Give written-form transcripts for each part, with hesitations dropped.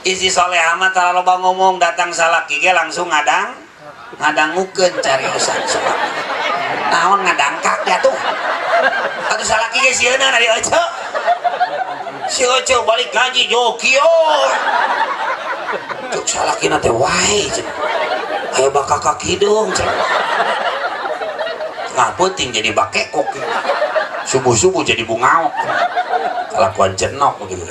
Istri soleha mah tara loba ngomong, datang salaki ge langsung ngadangukeun cariosan sok. Naon ngadangkak ya tuh. Atuh salaki ge sieuna ari Ece. Si Ece balik ngaji jokio. Cuk salakina teh wae cenah. Aya bakakak hidung cenah. Tengah peuting jadi bakekok. Subuh-subuh jadi bungaok. Kalakuan cenok begitu.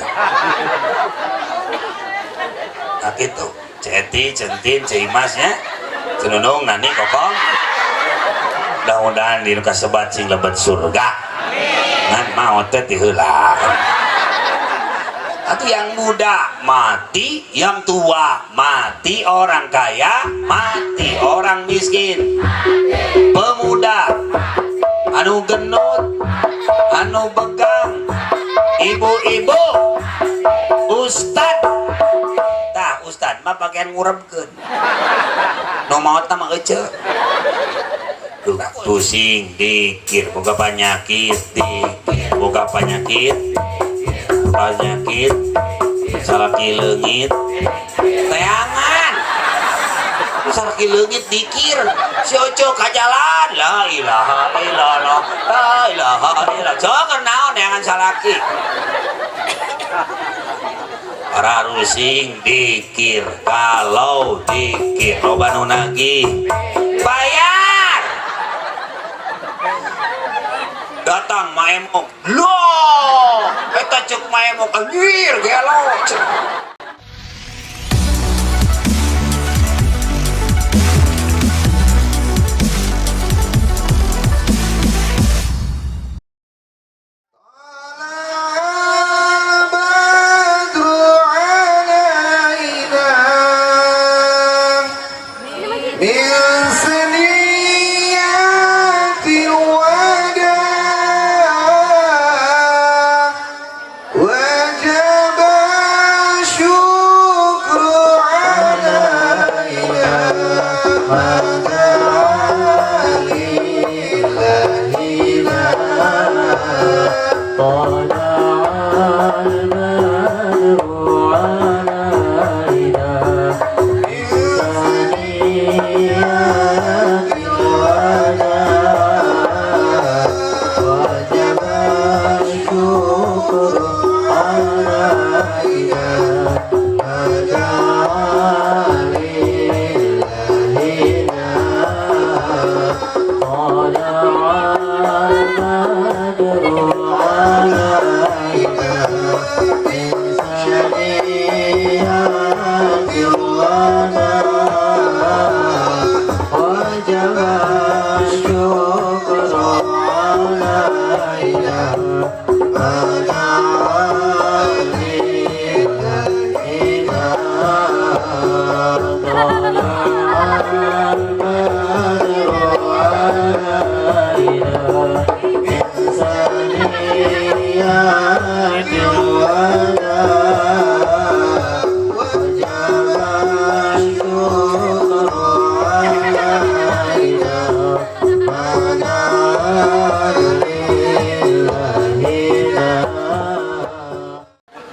Nah gitu. Ceti, Centin, Ceimas nya. Cenunung, Nani, Kokong. Mudah-mudahan di nu kasebat sing lebet surga. Ngan maot teh ti heula. Atau yang muda mati, yang tua mati, orang kaya mati, orang miskin. Pemuda anu genut, anu begang, ibu-ibu, ustad. Tah ustad mah bagian ngurebkeun. Nu maot mah ece. Duh, pusing dikir boga penyakit dikir boga penyakit penyakit salaki leungit teangan salaki leungit dikir si Oco ka jalan la ilaha illallah la ilaha illallah sok naon neangan salaki para rusing dikir kalau dikir loba nu nagih bayar datang maemok loh eta cek maemok anjir gelo cek.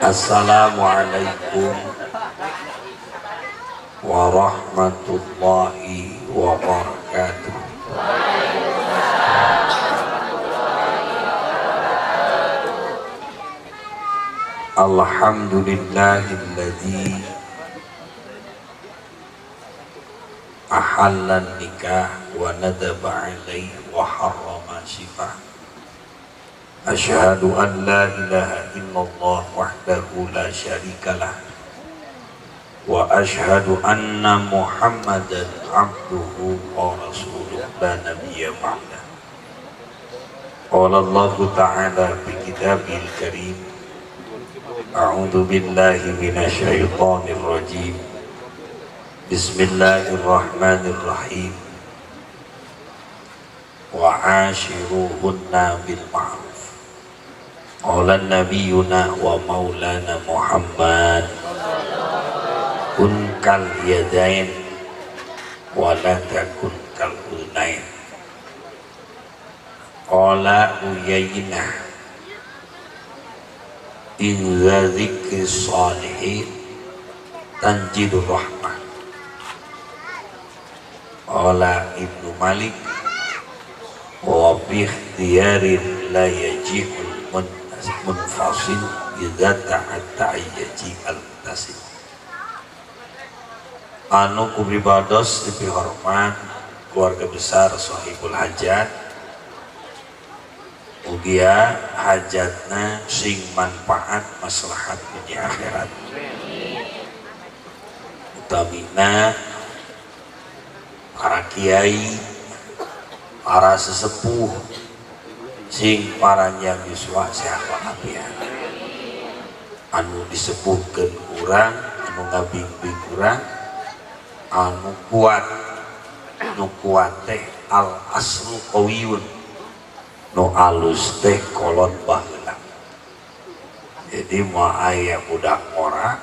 Assalamualaikum warahmatullahi wabarakatuh. Alhamdulillahilladzi ahalla nikah wa nadaba alaihi wa harrama sifah. Asyhadu an la ilaha illallah wahdahu la syarikalah wa asyhadu anna Muhammadan abduhu wa rasuluh la nabiyya ba'dah. Qala Allahu ta'ala fi kitabil karim, a'udzu billahi minasyaitonir rajim. Bismillahirrahmanirrahim. Wa 'ashiruhunna bil ma'ruf. Qala nabiyuna wa maulana Muhammad kun kal yadain wa la takun kal udnain. Qala Uyainah inza dzikri salihin Tanjilur Rahmah. Qala Ibnu Malik wa bi ikhtiyarin la yaji'ul munfasil idza ta'atta yaji'al muttasil. Anu kupribados dipihormat keluarga besar sahibul hajat, ugia hajatna sing manfaat maslahat dunia akhirat, utamina para kiai, para sesepuh, sing paranjang yuswa sehat walafiat, anu disepuhkeun urang, anu ngabimbing urang, anu kuat, nu kuat teh al aslu qawiyun, nu alus teh kolot baheula. Jadi moal aya budak ngora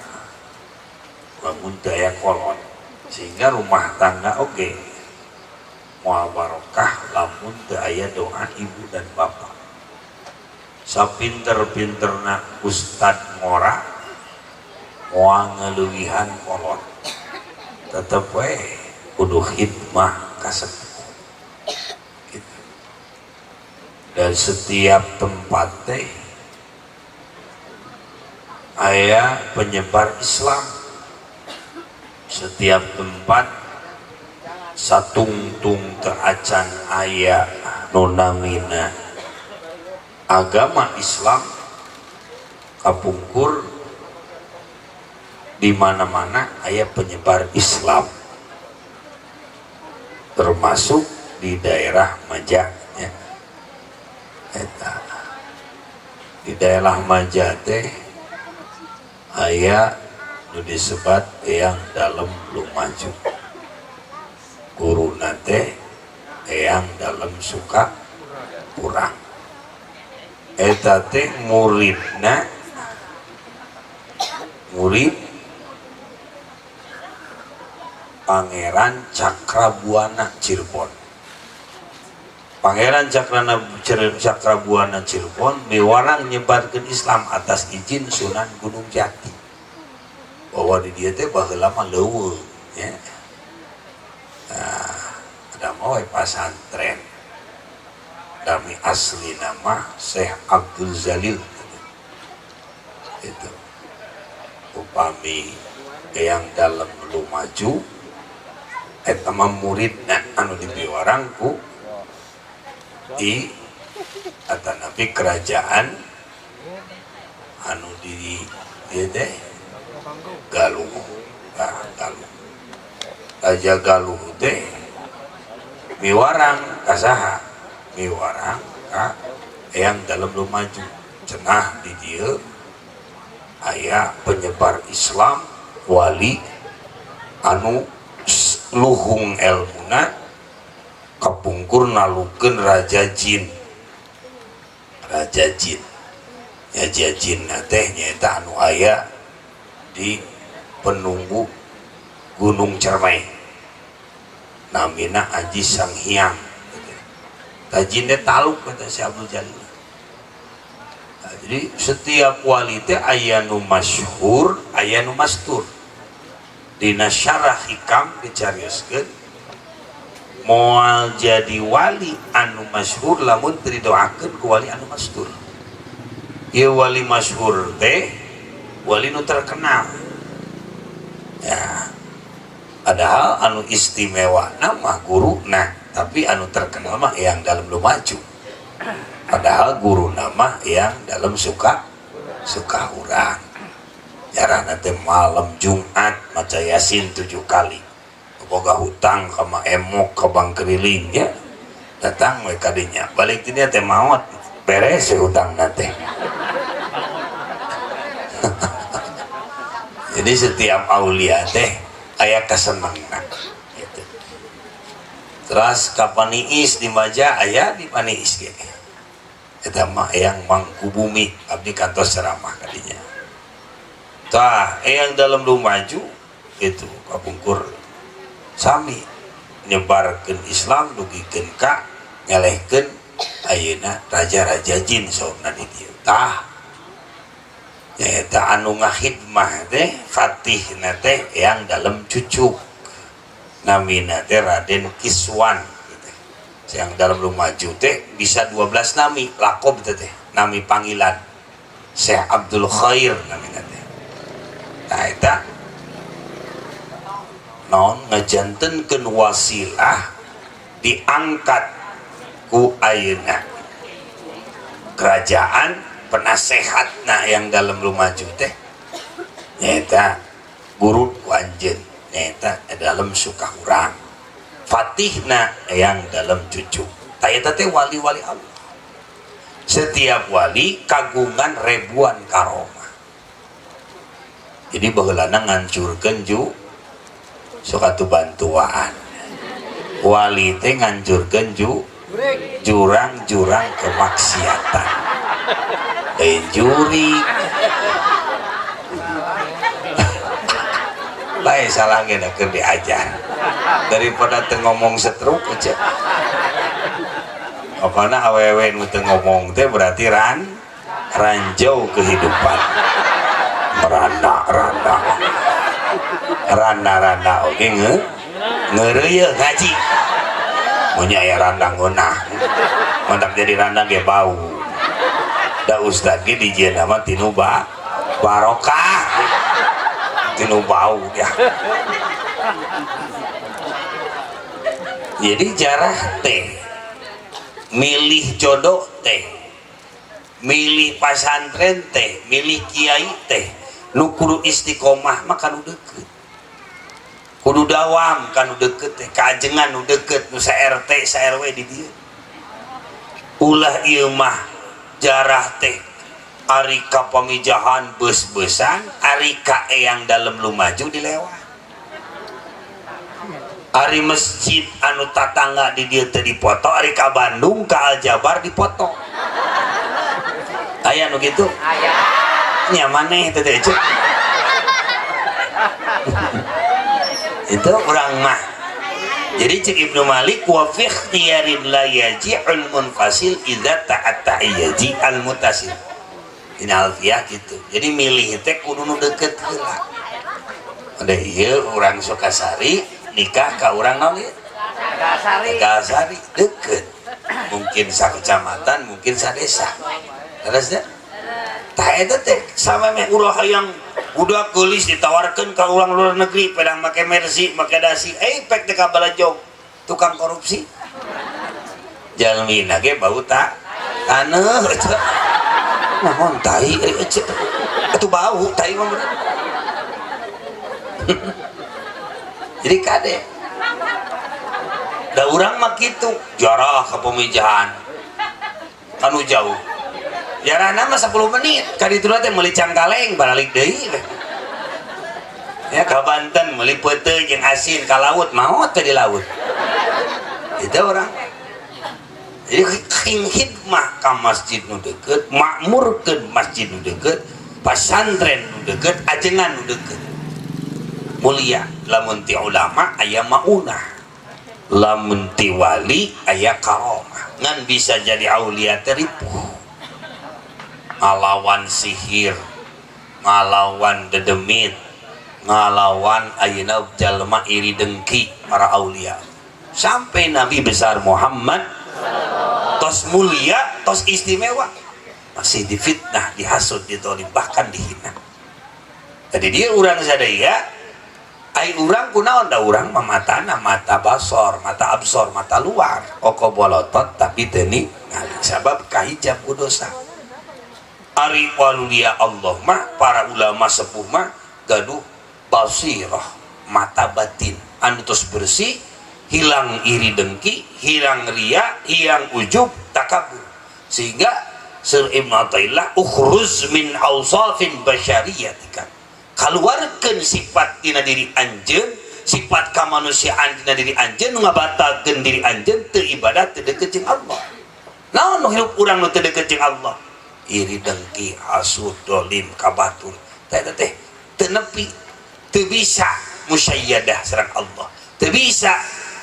lamun teu aya kolot, sehingga rumah tangga oge moal barokah lamun teu aya doa ibu dan bapak. Sapinter-pinterna ustad ngora moal ngaleuwihan kolot, tetep we kudu khidmah ka sepuh gitu. Dan setiap tempat teh aya penyebar Islam, setiap tempat satungtung teu acan aya nu namina agama Islam, kapungkur di mana-mana aya penyebar Islam, termasuk di daerah Maja ya. Eta di daerah Maja teh aya nu disebat Eyang Dalem Lumaju, guruna teh Eyang Dalem Suka Kurang. Eta teh muridna murid Pangeran Cakrabuana Cirebon. Pangeran Cakrabuana Cirebon miwarang nyebarkeun Islam atas izin Sunan Gunung Jati. Bahwa di dieu teh baheula mah leuweung ya. Nah, ada mah we pasantren. Dami asli nama Syekh Abdul Zalil itu. Upami Eyang Dalem Lumaju eta mah muridna anu dipiwarang ku di atanapi kerajaan anu di dieu teh Galuh. Nah, Galuh, Raja Galuh teh miwarang ka saha? Miwarang ka Eyang Dalem Lumaju, cenah di dieu aya penyebar Islam wali anu luhung elmuna kapungkur nalukeun raja jin. Raja jin, raja jin teh nyaeta anu aya di penunggu Gunung Cermai, namina Aji Sang Hyang. Tah jin teh taluk kata si Abdul Jalil. Nah, jadi setiap wali teh aya nu masyhur, aya nu mastur. Dina syarah hikam dicarioskeun moal jadi wali anu masyhur lamun teu didoakeun ku wali anu mastur. Ieu wali masyhur teh wali nu terkenal ya, padahal anu istimewa nama guru, nah tapi anu terkenal mah Eyang Dalem Lumaju, padahal guru nama Eyang Dalem Suka Sukahurang. Jarang nanti malam Jumat maca Yasin 7 kali, boga hutang sama emok ke bank keliling ya, datang we kadinya, balik dinya teh maot, beres ya hutang nanti. Jadi setiap aulia teh aya kasenengan gitu. Terus kapaniis di Maja aya di Paniis ge. Eta mah Eyang Mangkubumi abdi kantos ceramah kadinya. Tah Eyang Dalem Lumaju itu kapungkur sami nyebarkeun Islam dugikeun ka ngelehkeun ayeuna raja-raja jin saurna di dieu. Tah Nyaeta anu ngahidmah teh fatihna teh yang dalam cucuk namina teh Raden Kiswan gitu. Yang dalam lumaju teh bisa 12 nami lakob teh teh nami panggilan Syekh Abdul Khair namina teh. Nah eta naon ngajantenkeun wasilah diangkat ku ayeuna kerajaan penasehatna yang dalam lumaju teh nyaeta guru ku anjeun nyaeta dalam Sukahurang fatihna yang dalam cucu. Tah eta teh wali-wali Allah. Setiap wali kagungan ribuan karomah. Jadi baheulana ngancurkeun ju sok atuh bantuan wali teh ngancurkeun ju jurang-jurang kemaksiatan lain jurik bae salah ge da keur diajar daripada teu ngomong setruk aja. Pokona awewe nu teu ngomong teh berarti ranjau kehidupan meranda-randa randa-randa oge ngeureuyeuh ngaji mun aya randa ngeunah mantak jadi randa ge bau da ustad ge dijieun mah tinu barokah tinu bau dia. Jadi jarah teh milih jodoh teh milih pasantren teh milih kiai teh nu kudu istiqomah mah kanu deukeut kudu dawam kanu deukeut teh kajengan nu deukeut nu sa RT sa RW di dieu ulah ieu mah jarah teh ari ka pamijahan beus-beusan ari ka eyang dalem lumaju dilewat ari masjid anu tatangga di dieu teu dipoto ari ka Bandung ka Aljabar dipoto aya nu kitu Aya. Nya maneh teh teh cek itu urang mah. Jadi cek Ibnu Malik wa fi ikhtiyarin la yaji'ul munfasil idza ta'atta yaji al mutasil. Ini alfiah gitu. Jadi milih teh kudu nu deukeut heula. Ada ieu urang Sukasari nikah ka urang naon ieu? Tegalsari. Tegalsari deukeut. Mungkin sakecamatan, mungkin sadesa. Terus teh? Tah eta teh samemeh ulah hayang budak geulis ditawarkeun ka urang luar negeri pedang make mercy, make dasi, pek teh ka balajog tukang korupsi. Jalmina ge bau ta taneuh eta. Naon tai euy atuh bau tai mah bener. Jadi kade da urang mah kitu jarah ka pemijahan kanu jauh jarahna mah 10 menit ka ditu teh meuli cangkaleng balik deui we. Ya ka Banten meuli peuteuy jeung asin ka laut maot teh di laut itu orang. Jadi khidmah ka masjid nu deukeut, makmurkeun masjid nu deukeut, pasantren nu deukeut, ajengan nu deukeut. Mulia lamun ti ulama aya maunah, lamun ti wali aya karomah. Ngan bisa jadi aulia teh ripuh. Ngalawan sihir, ngalawan dedemit, ngalawan ayeuna jalma iri dengki para aulia. Sampai Nabi besar Muhammad tos mulia, tos istimewa, masih difitnah, dihasut, ditolim, bahkan dihina. Jadi dia urang sadaya, ai urang kunaon da urang mah matana mata basor, mata absor, mata luar, oko bolotot tapi teu ningali sabab kahijab ku dosa. Ari walulia Allah mah para ulama sepuh mah gaduh basirah, mata batin anu tos bersih, hilang iri dengki, hilang ria, hilang ujub, takabur. Sehingga Sir Ibnu Athaillah ukhruz min awsafin basyariyatika, kaluarkeun sifat dina diri anjeun, sifat kamanusiaan dina diri anjeun nu ngabatalkeun diri anjeun teu ibadah teu deukeut jeung Allah. Naon nu hirup urang nu teu deukeut jeung Allah? Iri dengki, hasud, dolim, kabatur. Teh teh teu nepi, teu bisa musyayyadah sareng Allah. Teu bisa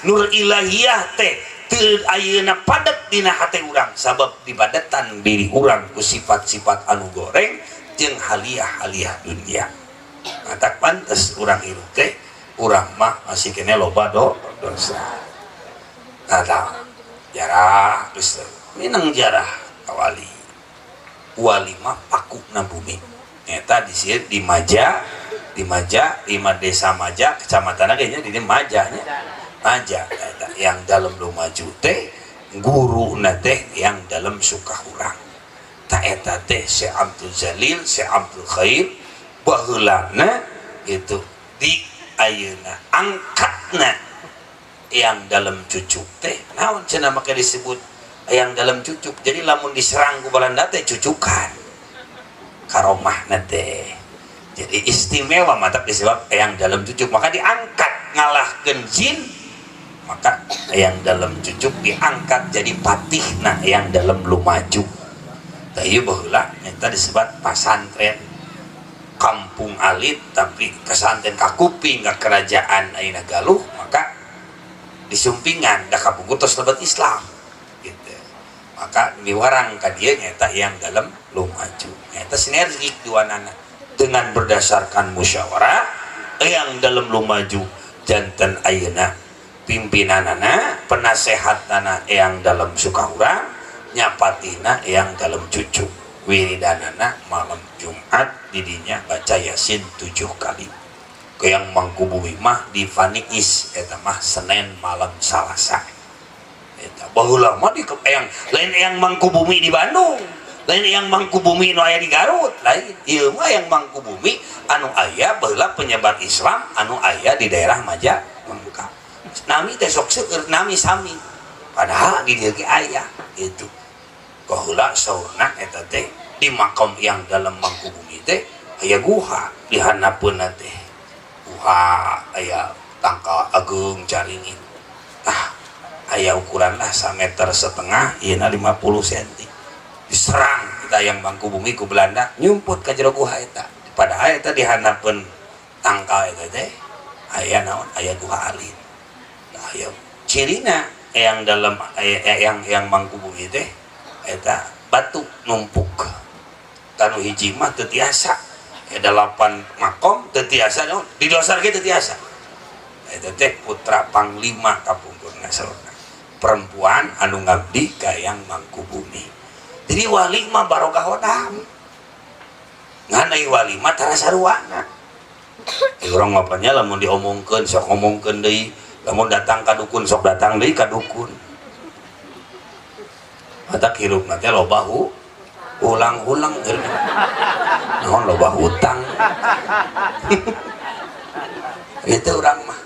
nur ilahiyah teh teu ayeuna padet dina hate urang sabab dibadetan diri urang ku sifat-sifat anu goreng jeung haliah-haliah dunia. Matak pantes urang hirup teh, urang mah masih kene loba dosa. Nah, jarah geus minang jarah ka wali. Wali mah pakuna bumi. Eta di sieun di Maja, di Maja, di Desa Maja, kecamatan ge nya di Maja nya. Maja eta yang dalam Lumaju teh guruna teh yang dalam Sukahurang. Ta eta teh Syekh Abdul Jalil, Syekh Abdul Khair baheulana itu di ayeuna angkatna yang dalam cucuk teh naon cenah make disebut yang dalam cucuk. Jadi lamun diserang ku Balanda teh cucukan karomahna teh. Jadi istimewa, matak disebut yang dalam cucuk, maka diangkat ngalahkeun jin, maka yang dalam cucuk diangkat jadi patihna yang dalam Lumaju. Tah ieu baheula eta disebut pasantren kampung alit, tapi pesantren kakuping ka kerajaan ayeuna Galuh, maka disumpingan da kapungkur tos lebet Islam gitu. Maka miwarang ka dieu nyaeta yang dalam Lumaju nyaeta sinergi duanana dengan berdasarkan musyawarah yang dalam Lumaju janten ayeuna pimpinanana, penasehatana yang dalam Sukahurang, nyapatina yang dalam cucuk. Wiridanana malam Jumat didinya baca Yasin 7 kali. Ke yang Mangkubumi mah di Faniis eta mah Senin malam Salasa. Eta baheula mah di yang lain, yang Mangkubumi di Bandung, lain yang Mangkubumi nu aya di Garut, lain. Ieu mah yang Mangkubumi anu aya baheula penyebar Islam anu aya di daerah Maja Mangka. Nami teh sok seueur nami sami. Padahal di dieu ge aya itu. Baheula saurna eta teh di makam yang dalam Mangkubumi teh aya guha di handapeunna teh. Guha aya tangkal ageung caringin. Tah aya ukuran lah 1,5 meter ieuna 50 cm. Diserang kita yang Mangkubumi ku Belanda nyumput ka jero guha eta. Padahal eta di handapeun tangkal eta teh aya naon, aya guha alit. Nah, aya cirina yang dalam yang Mangkubumi teh eta batu numpuk. Kanu hiji mah teu tiasa. Ya 8 makom teu tiasa naon, di dosar ge teu tiasa. Eta teh putra panglima kapungkurna saurna. Perempuan anu ngabdi ka yang Mangkubumi. Jadi wali mah barokah hodam. Ngan ai wali mah tara saruana. Urang mah nya lamun diomongkeun sok ngomongkeun deui, lamun datang ka dukun sok datang deui ka dukun. Matak hirupna teh loba ulang-ulang naon loba hutang. Itu urang mah.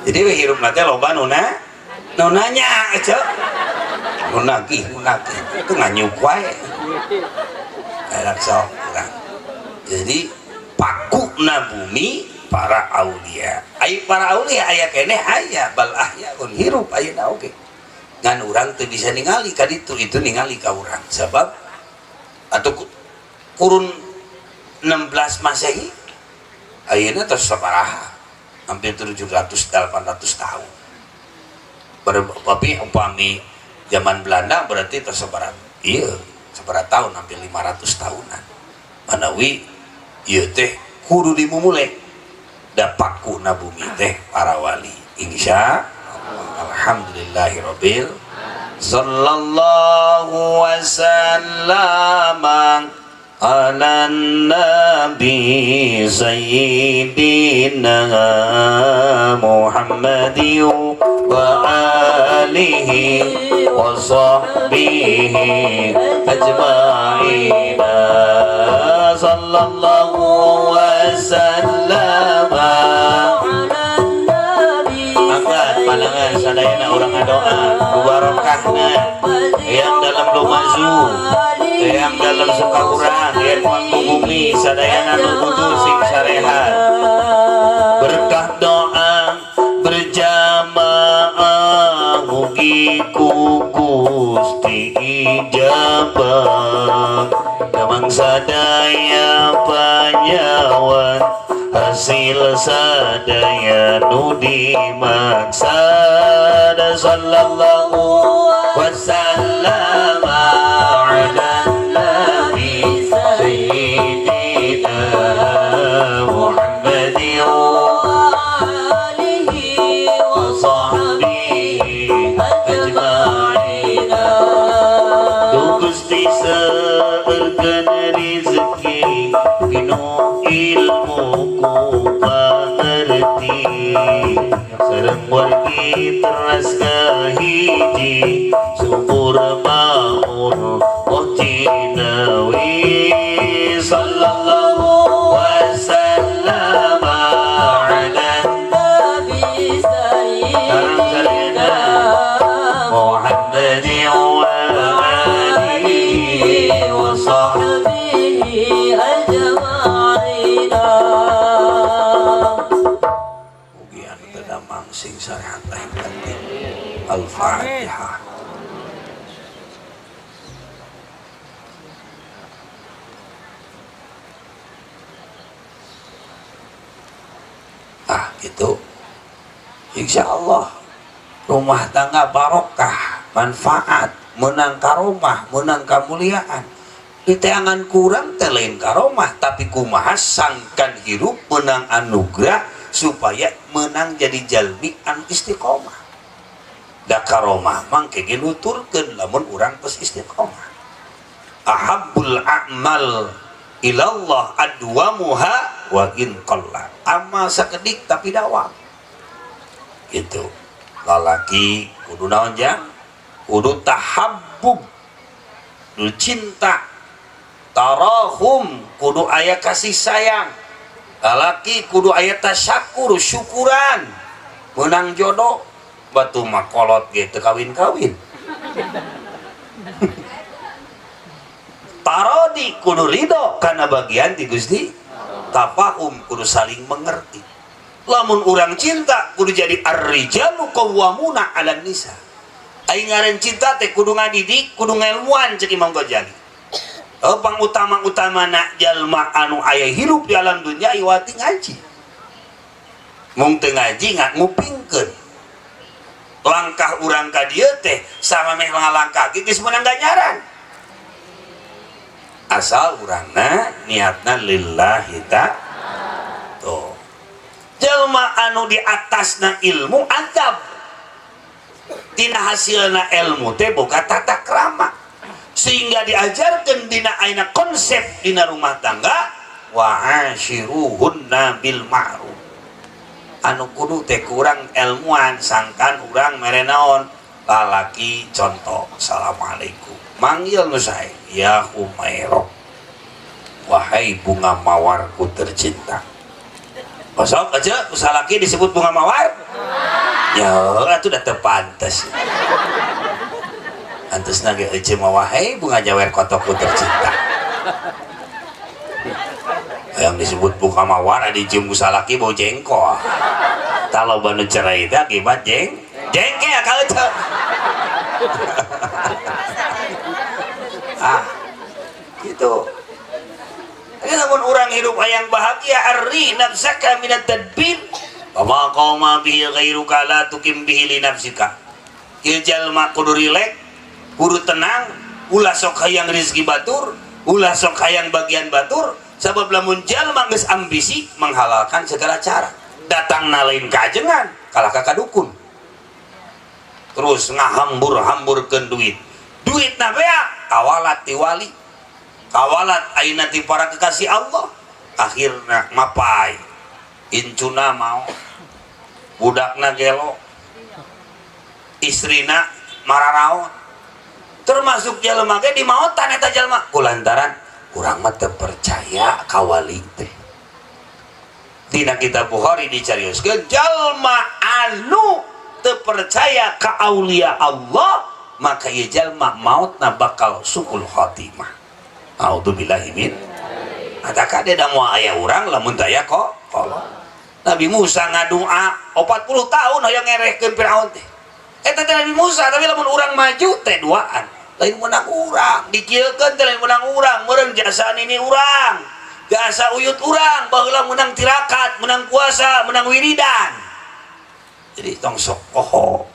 Jadi we hirupna teh loba nu nanya ece. Nu nagih, nu nagih. Itu nganyuk wae. Enak sok urang. Jadi pakuna bumi para aulia. Ai para aulia aya keneh aya bal ahyaun hirup ayeuna oge. Ngan urang teu bisa ningali ka ditu, itu ningali ka urang. Sebab atau kurun 16 Masehi ayeuna tos sabaraha? Hampir 700 800 tahun. Tapi upami zaman Belanda berarti tos sabaraha? Iya, sabaraha tahun, hampir 500 tahunan. Manawi ieu teh kudu dimumule da pakuna bumi teh para wali. Insya Allah. Alhamdulillahirabbil sallallahu wasallama ala nabi sayyidina Muhammadin wa alihi wa sahbihi ajma'in. Sallallahu wasallama angkat pandangan sadayana urang ngadoa barokahna yang dalam Lumaju, yang dalam Sukahurang, yang Mangkubumi, sadayana nu butuh sing sarehat. Berkah doa berjamaah mugi ku Gusti ijabah. Damang sadaya panyawan hasil sadaya nu dimaksad. Sallallahu wasallama ala nabi sayyidina Sareng wargi teras kahiji subur makmur jinawi sallallahu wasallam ala Nabi Sayyidina Muhammad wa alihi wa sahbihi ajma'ina. Mugi anu teu damang sing sarehat lahir batin. Al-Fatihah. Ah gitu. Insya Allah rumah tangga barokah, manfaat, menang karomah, menang kemuliaan. Diteangan kurang teh lain karomah, tapi kumaha sangkan hirup menang anugerah supaya menang jadi jalmi anu istiqomah. Da karomah mangke ge nuturkeun lamun urang geus istiqomah. Ahabbul a'mal ilallah adwamuha wa in qalla. Amal sakedik tapi dawam. Gitu. Lalaki kudu naon jang? Kudu tahabbub, kudu cinta, tarahum, kudu aya kasih sayang. Lalaki kudu aya tasyakur, syukuran, menang jodoh. Batu mah kolot ge teu kawin-kawin. Tarodi kudu ridho karena bagian ti Gusti. Tafahum kudu saling mengerti. Lamun urang cinta kudu jadi ar-rijalu qawwamuna 'alan nisa. Aing ngaran cinta teh kudu ngadidik, kudu ngelmuan cek Imam Ghazali. Oh, pangutama-utamana jalma anu aya hirup di alam dunia iwati ngaji. Mung teu ngaji nggak ngupingkeun. Langkah urang ka dieu teh sama meh ngalangkah ge geus meunang ganjaran. Asal urangna niatna lillahi ta'ala. Tuh. Jalma anu di atasna ilmu adab. Tina hasilna ilmu teh boga tata krama. Sehingga diajarkan dina aina konsep dina rumah tangga wa ashiruhunna bil ma'ruf. Anu kudu teh kurang ilmuan sangkan urang mere naon lalaki contoh assalamualaikum manggil nu sae ya Humairah wahai bunga mawarku tercinta. Osok aja usalaki disebut bunga mawar ya atuh da teu pantes. Antusna ge ece mah wahai bunga jawer kotokku tercinta. Yang disebut bunga mawar dicium ku salaki bau jengkol. Kalau banu cerai teh akibat jengkel ka ece. Ah, gitu. Ini lamun urang hidup hayang bahagia arri nafsaka minat tadbir wa ma qama bihi ghairuka la tukim bihi li nafsika. Ieu jalma kudu rileks, kudu tenang, ulah sok hayang rezeki batur, ulah sok hayang bagian batur, sabab lamun jalma geus ambisi menghalalkan segala cara. Datangna lain kajengan, kalah ka kadukun. Terus ngahambur-hamburkeun duit. Duitna beak kawalat ti wali. Kawalat ayeuna ti para kekasih Allah. Akhirna mapai. Incuna mau. Budakna gelo. Istrina mararaon. Termasuk jelema ge dimaotan eta jelema kulantaran urang mah teu percaya ka wali teh. Dina kitab Bukhari dicarioskeun jalma anu teu percaya ka aulia Allah maka ieu jalma mautna bakal suul khatimah. A'udzubillahi min. Ataka dia da moal aya urang lamun teu aya kok. Nabi Musa ngadua 40 tahun hayang ngerehkeun Firaun teh. Eta teh Nabi Musa tapi lamun urang maju teh duaan. Lain menang urang, dikieukeun teh lain menang urang, meureun jasa nini urang. Jasa uyut urang, baheula menang tirakat, menang puasa, menang wiridan. Jadi tong sok poho.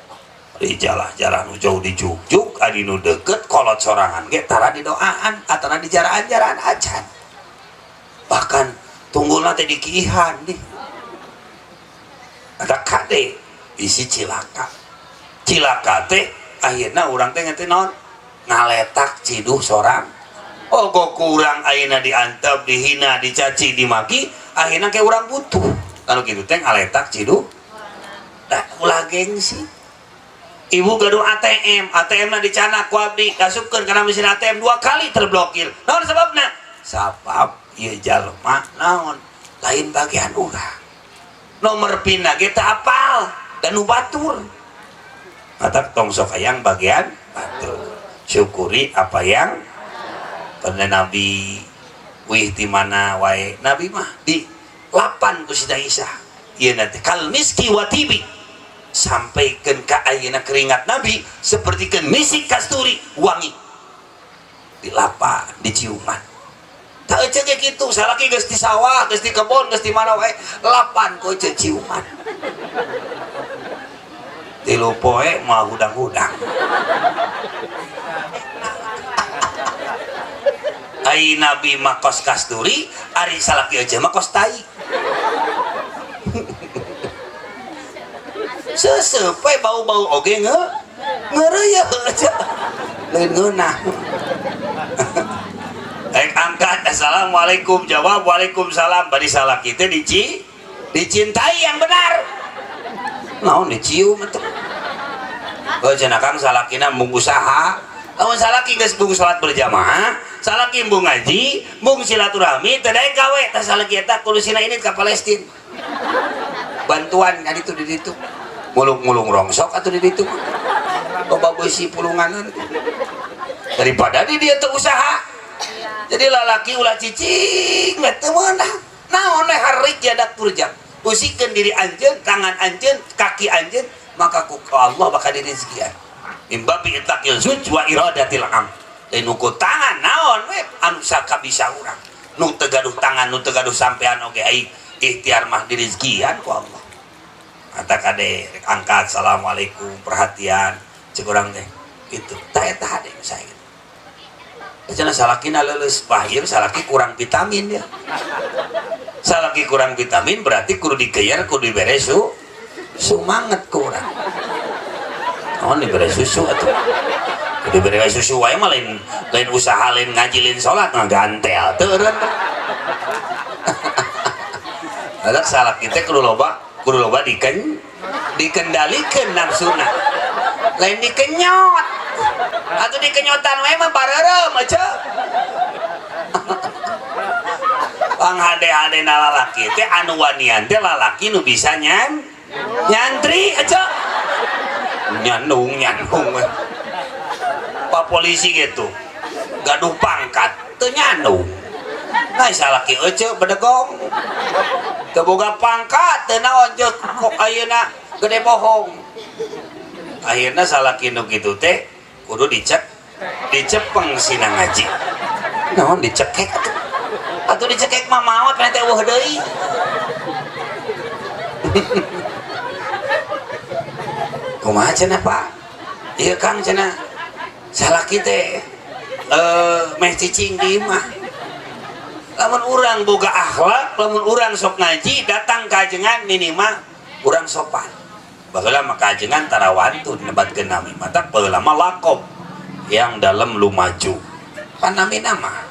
Di jalah-jalan nu jauh dijugjug, adi nu deket kolot sorangan ge tara didoaan atana dijaraan-jaraan acan. Bahkan tunggulna teh dikiihan di. Ada kade isi cilaka. Cilaka teh akhirna urang teh ngerti naon? Ngaletak ciduh sorang. Oh kok kurang ayeuna diantep, dihina, dicaci, dimaki, akhirna ke urang butuh. Kalau gitu teh ngaletak ciduh. Da Ulah gengsi. Ibu gaduh ATM, ATM na dicanak ku abdi, kasupkeun kana mesin ATM 2 kali terblokir. Naon sababna? Sabab ieu jalma naon lain bagian urang. Nomor PIN ge teu apal dan nu batur. Matak tong sok hayang bagian batur. Syukuri apa yang pada Nabi wih di mana wae Nabi mah di lapan ku Siti Aisyah. Ieu teh kal miski wa tibi. Sampaikan ka ayeuna keringat Nabi seperti misik kasturi wangi di lapan diciuman. Tak ece ge kitu salaki geus di sawah geus di kebon geus di mana wae lapan ku ece ciuman. Tilu poe moal hudang-hudang. Ai Nabi mah kos kasturi, ari salaki ece mah kos tai. Seseup we bau-bau oge ngeureuyeuk aja. Lain ngeunah. Rek angkat assalamualaikum jawab waalaikumsalam bari salaki teh dicintai yang benar. Naon dicium atuh. Oh cenah Kang salakina mung usaha. Lamun salaki geus bung salat berjamaah, salaki mung ngaji, mung silaturahmi teu daek gawe tah salaki eta kudu sina ini ka Palestina. Bantuan ka ditu di ditu. Mulung-mulung rongsok atuh di ditu. Loba beusi pulunganan. Daripada di dia teu usaha. Jadi lalaki ulah cicing we teu meunang. Naon we harik jadak turjak. Usikeun diri anjeun, tangan anjeun, kaki anjeun, maka ku Allah bakal direzekian. Mimbabi itlaqil zuj wa iradatil am. Lain nu tangan naon we anu sakabisa urang. Nu teu gaduh tangan, nu teu gaduh sampean oge ai ikhtiar mah direzekian ku Allah. Kata kade rek angkat assalamualaikum perhatian cek urang teh gitu tah eta hade saya gitu. Cenah salakina leuleus bahir salaki kurang vitamin ya. Salaki kurang vitamin berarti kudu dikeyer kudu dibere sumanget ku urang. Naon dibere susu atuh. Kudu dibere susu wae mah lain usaha lain ngaji lain salat ngagantel teu eureun. Adak salaki teh kudu loba dikendalikan nafsuna lain dikenyot atau dikenyotan wae mah bareureum aja. Pang hade-hade na lalaki teh anu wanian teh lalaki nu bisa nyantri aja nyandung we. Pak polisi gitu gaduh pangkat teu nyandung. Nah salaki ece bedegong teu boga pangkat teu naon jeung kok ayeuna gede bohong. Akhirna salaki nu kitu teh kudu dicepeng sina ngaji. Naon dicekek atuh. Atuh dicekek mah maot mah teh eueuh deui. Kumaha cenah Pak? Ieu Kang cenah salaki teh meh cicing di imah. Lamun urang boga akhlak, lamun urang sok ngaji, datang kajengan minimal urang sopan. Baheula mah kajengan tarawantu dinebatkeun nami, matak baheula mah lakob yang dalam lumaju. Panami nama.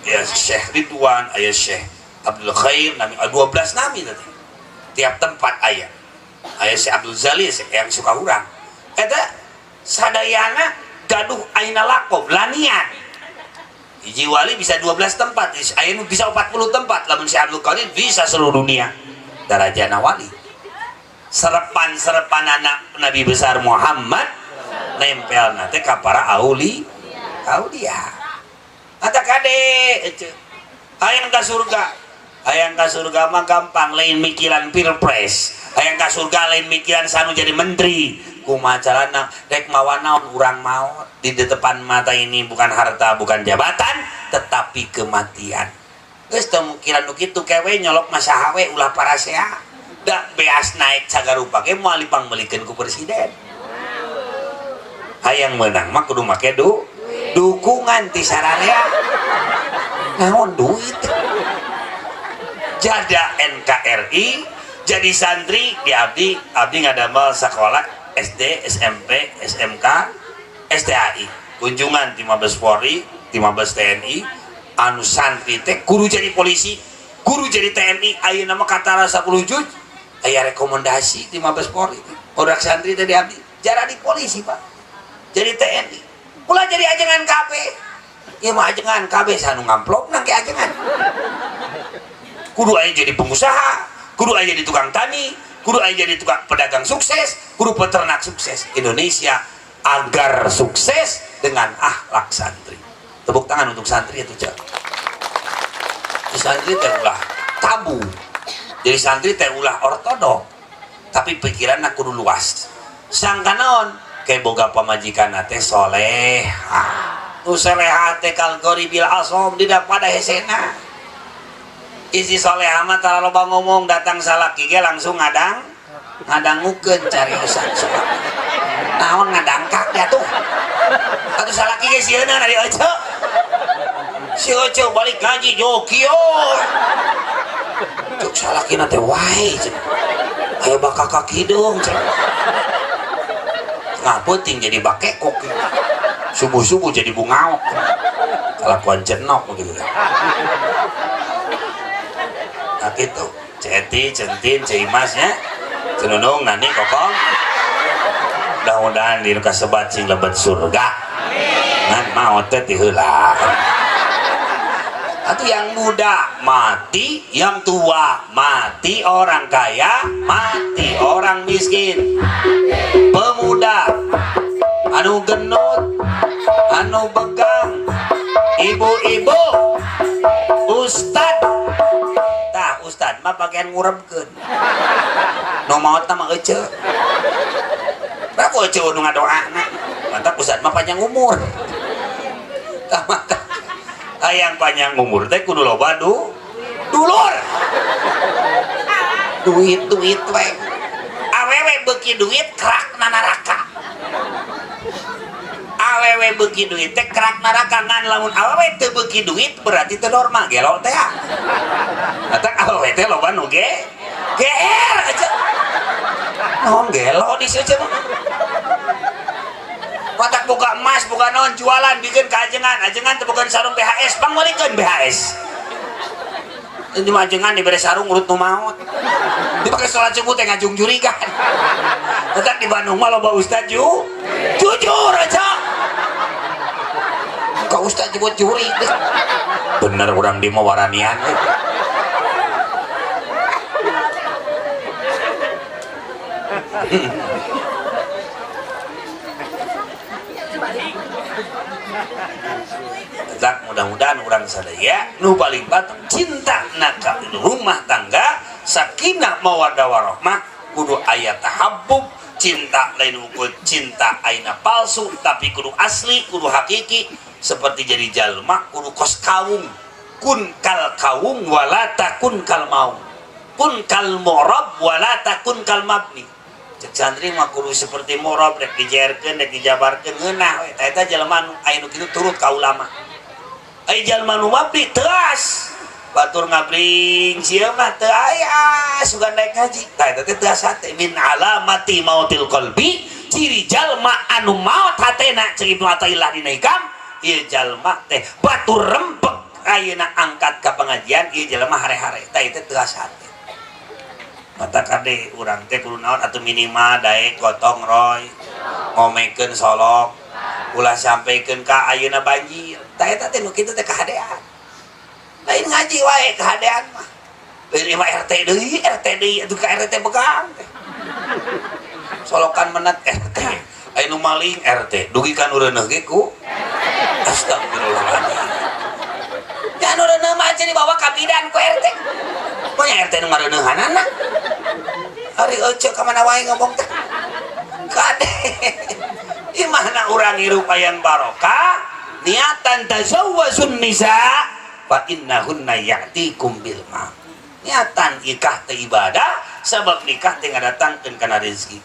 Ya Syekh Ridwan, aya Syekh Abdul Khair, nami 12 nami teh. Tiap tempat aya. Aya Syekh Abdul Zali yang suka urang. Eta sadayana gaduh aina lakob, lanian. Hiji wali bisa 12 tempat, aya nu bisa 40 tempat, lamun si Abdul Qadir bisa seluruh dunia. Darajana wali. Serepan-serepan anak Nabi besar Muhammad nempel teh ka para aulia. Ata kade ece. Hayang ka surga. Hayang ka surga mah gampang, lain mikiran pilpres. Hayang ka surga lain mikiran sanu jadi menteri. Kumaha carana rek mawa naon urang maot di depan mata ini bukan harta bukan jabatan tetapi kematian. Geus teu mikiran nu kitu kewe nyolok mah saha we ulah parasea. Da beas naik sagarupa ge moal dipangmeulikeun ku presiden. Hayang meunang mah kudu make dukungan ti sararea. Naon duit. Jada NKRI jadi santri di abdi ngadamel sekolah SD, SMP, SMK, STAI. Kunjungan di Mabes Polri, di Mabes TNI, anu santri teh kudu jadi polisi, kudu jadi TNI, ayeuna mah katara 10 juz, Aya rekomendasi di Mabes Polri. Udah santri tadi abdi jadi polisi, Pak. Jadi TNI. Ulah jadi ajengan KB. Ieu mah ajengan KB sanu ngamplop nang ke ajengan. Kudu aya jadi pengusaha, kudu aya jadi tukang tani, kudu aya jadi tukang pedagang sukses, kudu peternak sukses. Indonesia agar sukses dengan akhlak santri. Tepuk tangan untuk santri itu, Cak. Santri teh ulah tabu. Jadi santri teh ulah ortodok. Tapi pikiran kudu luas. Sangka naon? Kayak boga pamajikan teh soleha. Nu soleha teh kal bil asom tidak pada hesena. Isi soleha mah tara loba ngomong, datang salaki ge langsung ngadangukeun cariosan sok. Naon ngadangkak ya tuh. Atuh salaki ge sieun ari ece. Si ece balik ngaji jokio. Cuk salakina teh wae cenah. Aya bakakak hidung cenah. Tengah peuting jadi bakekok. Subuh-subuh jadi bungaok. Kelakuan cenok begitu. Nah gitu. Ceti, Centin, Ceimas nya. Cenunung, Nani, Kokong. Mudah-mudahan di kasebat sing lebet surga. Ngan maot teh ti heula. Atau yang muda mati, yang tua mati, orang kaya mati, orang miskin. Pemuda anu genut, anu begang, ibu-ibu, ustad. Tah ustad mah bagian ngurebkeun. Nu maot mah ece. Berapa ece nu ngadoana? Mantap ustad mah panjang umur. Tah mantap. Hayang panjang umur teh kudu loba dulur. Duit duit we. Awewe beuki duit kerak na neraka. Awewe beuki duit teh kerak neraka, ngan lamun awewe teu beuki duit berarti teu normal gelo teh. Matak awewe teh loba nu ge GR aja. Naon gelo di sieu mah. Matak buka emas, buka naon jualan bikin keajengan, ajengan teu boga sarung BHS, pangwalikeun BHS. Ini mah ajengan dibere sarung urut nu maot. Dipake salat subuh teh ngajung jurigan. Tetap di Bandung mah loba ustad jujur aja. Ka ustad jebot juri. Bener urang di mah waranian. Tetap mudah-mudahan orang sadaya nu paling patut cinta naka rumah tangga sakinah mawaddah warahmah kudu aya tahabbub, cinta lain ukur cinta aina palsu tapi kudu asli kudu hakiki seperti jadi jalma kudu kos kawung kun kal kawung wala takun kal maung kun kal murab wala takun kal mabni. Cek santri mah kudu seperti murab rek dijerkeun rek dijabarkeun ngeunah we eta eta jelema nu aya nu kitu turut ka ulama. Ai jalma nu mabni teas batur ngabring sieun mah teu aya sugan naik ngaji. Tah eta teh teas hate min alamati mautil qalbi, ciri jalma anu maot hatena cek Ibnu Athaillah dina Hikam ieu jalma teh batur rempeg ayeuna angkat ka pengajian ieu jalma hare-hare. Tah eta teas hate. Mata kade urang teh kudu naon atuh minimal daek gotong roy ngomekeun solok ulah sampaikan ka ayeuna banjir. Tah eta teh nu kitu teh kahadean. Lain ngaji wae kahadean mah. Lain mah RT deui atuh ka RT begang teh. Solokan menat RT. Aya nu maling RT, dugi ka nu reuneuh ge ku astagfirullahaladzim. Ya nu reuneuh mah aja dibawa ka bidan ku RT. Pokoknya RT nu ngareuneuhanana. Ari ece ka mana wae ngomong teh. Kade. Imahna urang hirup hayang barokah, niatan tazawwazun nisa fa innahunna ya'tikum bil ma. Niatan nikah teh ibadah, sabab nikah teh ngadatangkeun kana rezeki.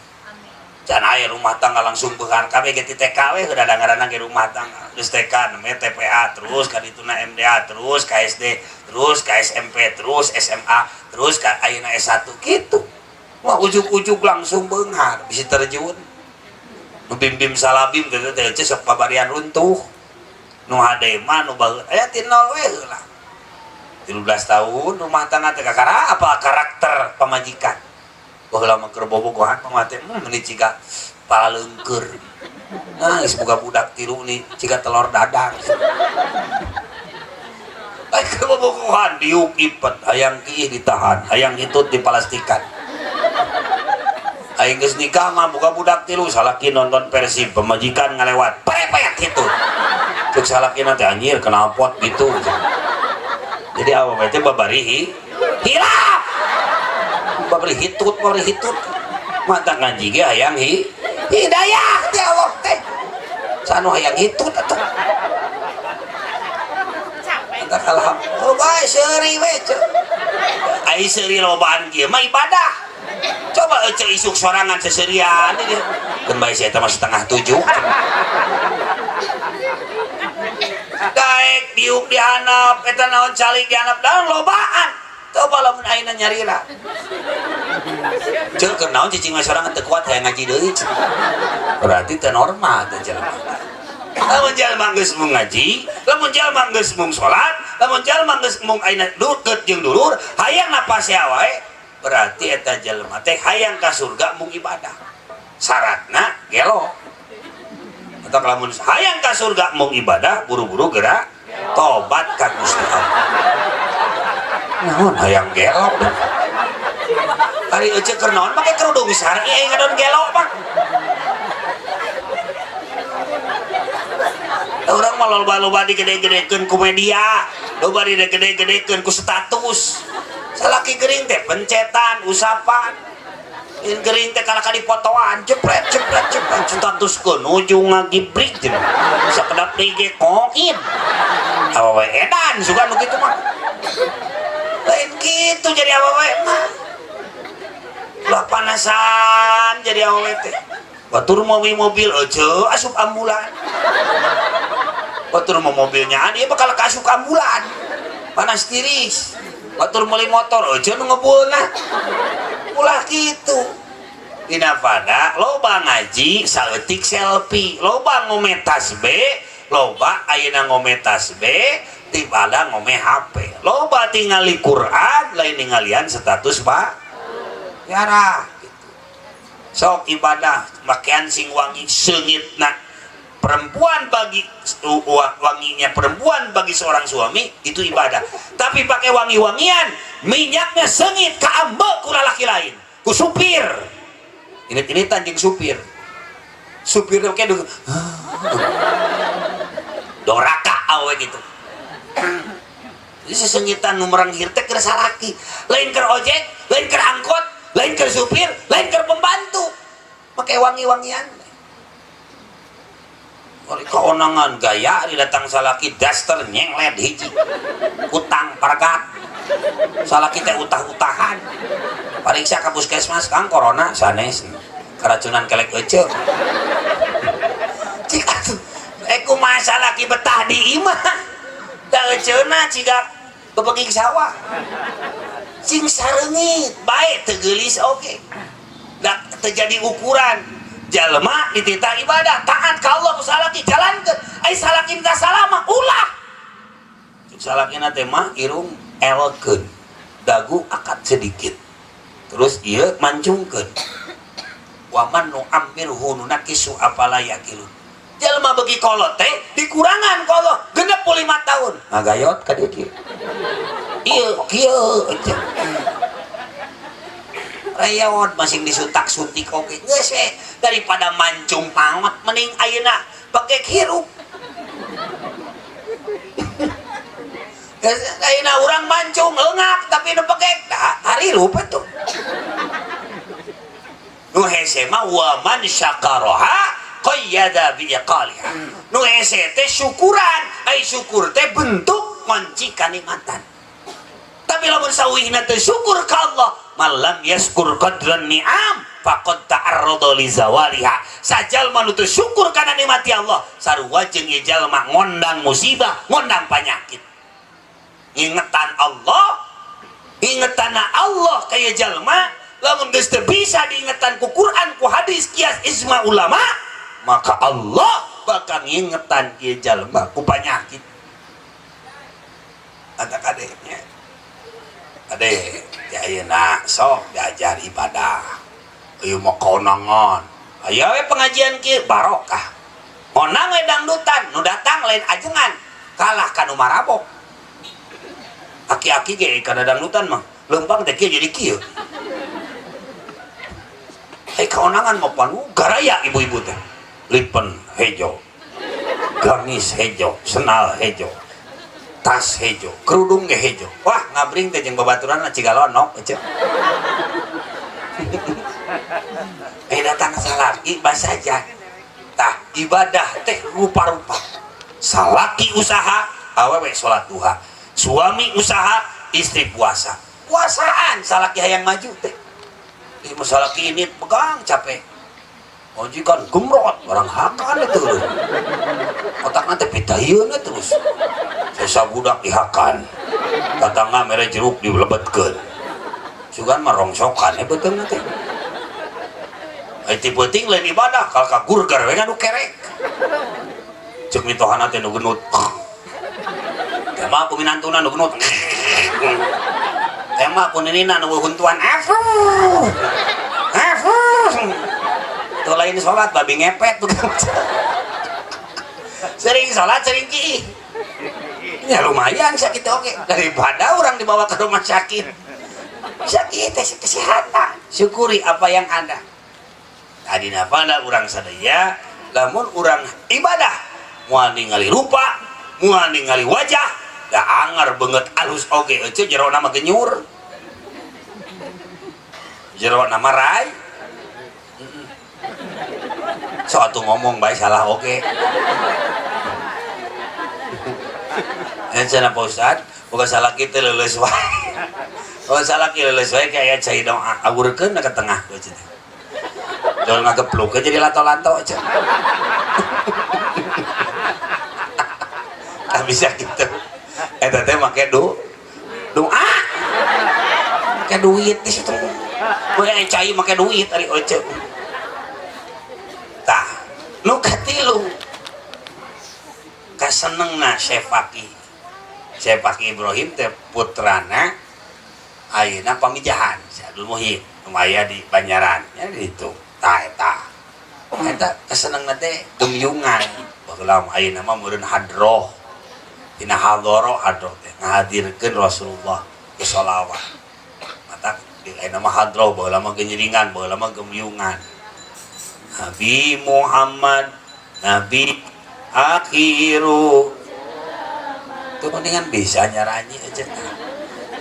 Can aya rumah tangga langsung beunghar kabeh ge ti TK we heuda ngaranna ge rumah tangga. Geus TK namanya TPA terus ka dituna MDA terus ka SD terus ka SMP terus SMA terus ka ayeuna S1 kitu. Wah ujug-ujug langsung beunghar bisi terjun. Nu bim-bim salabim teh teh sok pabarian runtuh. Nu hade mah nu baheula aya ti nol we heula. 13 tahun rumah tangga teh kakara apa karakter pamajikan. Baheula mah keur bobogohan mah teh meuni ciga paleungkeur. Nah, geus boga budak tilu nih ciga telur dadar. Ai keur bobogohan diuk ipet, hayang kiih ditahan, hayang hitut dipalastikan. Aing geus nikah mah boga budak tilu, salaki nonton Persib, pemajikan ngalewat, prepet hitut. Cek salakina teh anjir knalpot gitu. Jadi awewe teh babari hilap. Babari hitut, babari hitut. Mata ngaji ge hayang hidayah ti Allah teh. Sanu hayang hitut atuh. Mata alhamdulillah. Oh bae seuri we ceu. Ai seuri lobaan kieu mah ibadah. Coba ece isuk sorangan seserian ini. Keun bae sia eta mah 6:30. Daek diuk dihanap eta naon calik dihanap daun lobaan. Coba lamun ayeuna nyarira. Ceuk keur naon cicing mah sorangan teu kuat hayang ngaji deui. Berarti teu normal teh jelema. Lamun jalma geus mung ngaji, lamun jalma geus mung salat, lamun jalma geus mung ayeuna deukeut jeung dulur, hayang napasea wae, berarti eta jelema teh hayang ka surga mung ibadah. Syaratna gelo. Atau lamun hayang ka surga mung ibadah, buru-buru gerak tobat ka Gusti Allah. Naon hayang gelo? Ari ece keur naon make kerudung syar'i aing ngadon gelo mah. Urang mah loba-loba digede-gedekeun ku media, loba digede-gedekeun ku status. Salaki gering teh pencetan, usapan. In gering teh kalaka dipotoan, jepret jepret jepret statuskeun ujung ngagibrik jeung sakedap deui ge koin. Awewe edan sugan nu kitu mah. Lain kitu jadi awewe mah. Ulah panasan jadi awewe teh. Batur mawi mobil ece asup ambulan. Batur mau mobilnya dia bakal asup ambulan. Panas tiris. Batur meuli motor ece nu ngebulna. Ulah kitu. Dina pada loba ngaji saeutik selfie, loba ngome tasbih, loba ayeuna ngome tasbih tibada ngome HP. Loba tingali Quran lain ningalian status ba yarah gitu. Sok ibadah pakaian sing wangi seungitna perempuan bagi wanginya perempuan bagi seorang suami itu ibadah. Tapi pakai wangi-wangian minyaknya sengit kaambek ku lalaki lain, ku supir. Ini tanjing supir. Supir kayak doraka awe gitu. Jadi sesengitan nu merenghir teh keur salaki, lain keur ojek, lain keur angkot, lain keur supir, lain keur pembantu. Pakai wangi-wangian. Ori keonangan gaya didatang salaki daster nyenglet hiji. Utang pargat. Salaki teh utah-utahan. Pariksa ka puskesmas Kang corona sanes. Keracunan kelek ece. Cik atuh kumaha salaki betah di imah. Da eceuna ciga bebegig sawah. Sing sareungit bae teu geulis oge. Da teu jadi ukuran. Jalma dititah ibadah taat ka Allah ku salaki jalankeun. Ai salaki minta salah mah ulah. Cuk salakina teh mah irung elkeun, dagu akad sedikit. Terus ieu mancungkeun. Waman nu amirhu nunakisu afala yaqilun. Jalma beuki kolot teh dikurangan ku Allah 65 tahun. Ngagayot ka dieu kieu. Ieu kieu ece. Reot masing disuntak-suntik oge geus we daripada mancung pangot mending ayeuna pake hirup. Ayeuna urang mancung eungak tapi nu pake harirup atuh. Nu hese mah wa man syakaraha qayyada bi iqaliha. Nu hese teh syukuran, ai syukur teh bentuk kunci kanikmatan. Tapi lamun sawihna teh syukur ka Allah, malam yaskur qadran ni'am faqad ta'arrada li zawaliha. Sajalma nu teu syukur kana nikmati Allah, sarua jeung ieu jalma ngondang musibah, ngondang panyakit. Ingetan Allah, ingetanna Allah ka ieu jalma, lamun geus teu bisa diingetan ku Quran, ku hadis, kias ijma ulama, maka Allah bakal ngingetan ieu jalma ku panyakit. Ada kadenya. Ade, ya ayeuna sok diajar ibadah. Ieu mah kaonangan. Aya we pengajian kieu barokah. Onang we dangdutan, nu datang lain ajengan, kalah ka nu marabok. Aki-aki ge kana dangdutan mah, leumpang teh kieu jadi kieu. Kaonangan mah panu garaya ibu-ibu teh. Lipen hejo, gamis hejo, senal hejo, tas hejo, kerudung ge hejo. Wah, ngabring teh jeung babaturan cigalonok ece. Datang salaki basaja. Tah ibadah teh rupa-rupa. Salaki usaha, awewe salat duha. Suami usaha, istri puasa. Puasaan salaki hayang maju teh. Ieu salaki ini pegang capek. Majikan gemrot, orang hakan itu. Otakna teh pitayeun terus. Sesa budak dihakan. Tatangga mere jeruk dilebetkeun. Sugan mah rongsokan beuteungna teh. Ti penting lain ibadah, kalau ka gurgar we ngadu kerek. Ceuk mitohana teh nu genut. Teh mah ku minantuna nu genut. Teh mah ku ninina nu huntuan. Afuh. Afuh. Tuh lain sholat babi ngepet tuh. Sering sholat sering ki. Ya lumayan sakit oke daripada orang dibawa ke rumah sakit. Sakit kesehatan. Syukuri apa yang ada. Tadi nafala urang sadaya lamun urang ibadah moal ningali rupa, moal ningali wajah, da angar beungeut alus oge euceu jero nama genyur. Jero nama rai. So atuh ngomong bae salah oge. Cenah Pak Ustad, boga salah kitu leuleus wae. Boga salah kieu leuleus wae kayak cai doa awurkeun ka tengah cenah. Jangan ngagepluk jadi lato-lato aja. Tak bisa gitu. Eta teh make doa. Make duit di situ. Make cai make duit ari oce. Tah, nu katilu kasenengna Syekh Faqih. Syekh Faqih Ibrahim teh putrana ayeuna pamijahan Syekh Abdul Muhyi lumayan di Banjaran nya di ditu. Tah eta. Eta kasenengna teh gemyungan. Baheula mah ayeuna mah meureun hadroh. Dina hadoro hadroh teh ngahadirkeun Rasulullah ku sholawat. Mata di ayeuna mah hadroh baheula mah genyiringan, baheula mah gemyungan. Nabi Muhammad Nabi akhiru. Itu mendingan bisa nyaranyi aja.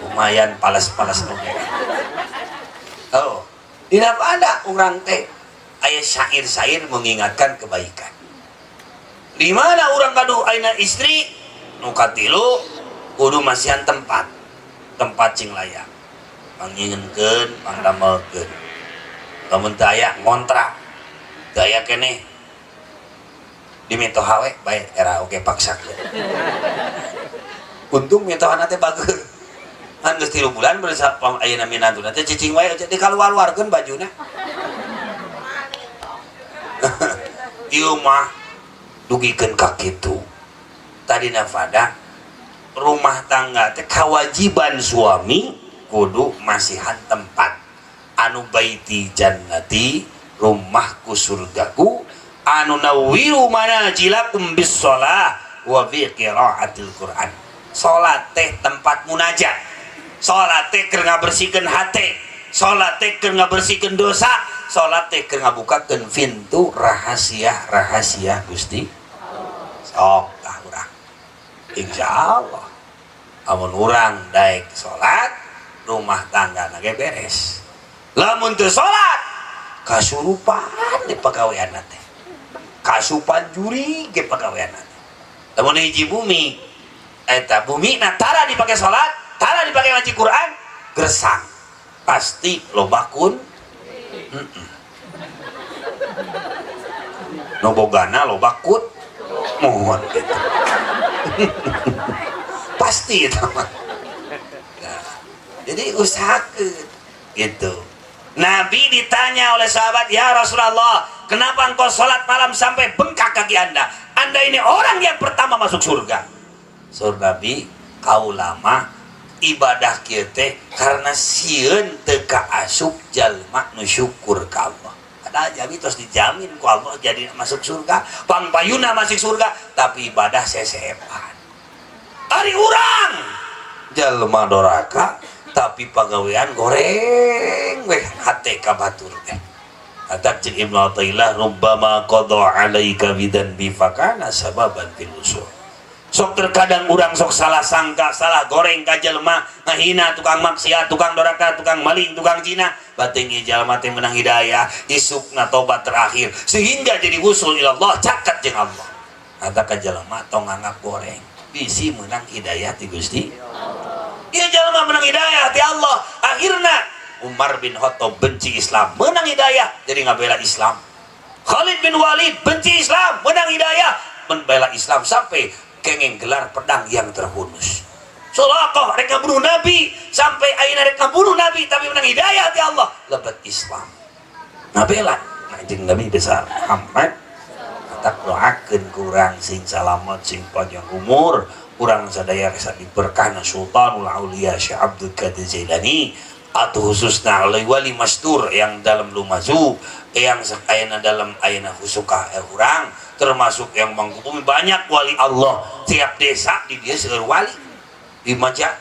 Lumayan palas-palas oge. Oh, tidak ada orang teh aya syair-syair mengingatkan kebaikan. Di mana orang gaduh ayeuna istri nu katilu kudu masihan tempat, tempat cing layak. Pangingeunkeun, pangdamelkeun. Lamun teu aya ngontrak. Teu aya keneh di mitoha we bae era oge paksakeun. Untung mitohana teh bager. Kan geus 3 bulan beres ayeuna minantuna teh cicing wae dikaluar-luarkeun bajuna. Ieu mah dugikeun ka kitu. Tadina fada rumah tangga teh kewajiban suami kudu masihan tempat. Anu baiti jannati, rumahku surgaku, anu nawiru manajilakum bis shalah wa bi qiraatil Quran. Salat teh tempat munajat. Salat teh keur ngabersihkeun hate, salat teh keur ngabersihkeun dosa, salat teh keur ngabukakeun pintu rahasia-rahasia Gusti. Sok tah urang. Insyaallah amun urang daek salat, rumah tangga na ge beres. Lamun teu salat, kasurupan di pagaweanna teh. Kasupan juri ge pagaweanna teh. Lamun hiji bumi eta bumi na tara dipake salat, tara dipake ngaji Quran, gersang. Pasti loba kun. Nu bogana loba kut. Mohon gitu. Pasti itu mah. Nah, jadi usahakeun gitu. Nabi ditanya oleh sahabat, "Ya Rasulullah, kenapa engkau sholat malam sampai bengkak kaki Anda? Anda ini orang yang pertama masuk surga." Sur Nabi, kau lama Ibadah kieu teh karena sieun teu kaasup jalma nu syukur ka Allah. Padahal jami tos dijamin ku Allah jadi masuk surga, pangpayuna masuk surga, tapi ibadah sesepan. Ari urang jalma doraka tapi pagawean goreng weh hate ka batur teh. Kata cek Ibnu Athaillah, rubbama qada alaika bidzanbi fakana sababan fil usul. Sok terkadang urang sok salah sangka, salah goreng ka jelema, ngahina tukang maksiat, tukang doraka, tukang maling, tukang zina. Bating ieu jalma teh menang hidayah, isukna tobat terakhir sehingga jadi usul ilallah, caket jeung Allah. Kata ka jelema tong nganggap goreng, bisi menang hidayah ti Gusti. Ieu jelema menang hidayah ti Allah. Akhirna Umar bin Khattab benci Islam, menang hidayah jadi ngabela Islam. Khalid bin Walid benci Islam, menang hidayah, membela Islam sampai kengeng gelar pedang yang terhunus. Suraqah rek ngabunuh Nabi sampai ayeuna rek ngabunuh Nabi tapi menang hidayah ti Allah, lebet Islam. Ngabela kanjeng Nabi besar Muhammad. Tak doakeun kurang sing salamet, sing panjang umur, kurang sadaya resa diberkahna Sultanul Aulia Syekh Abdul Qadir Jailani atau khususnya oleh wali mastur yang dalam Lumazu yang ayana dalam ayana khusuka urang termasuk yang mangkubumi banyak wali Allah tiap desa di dia seueur wali di maja.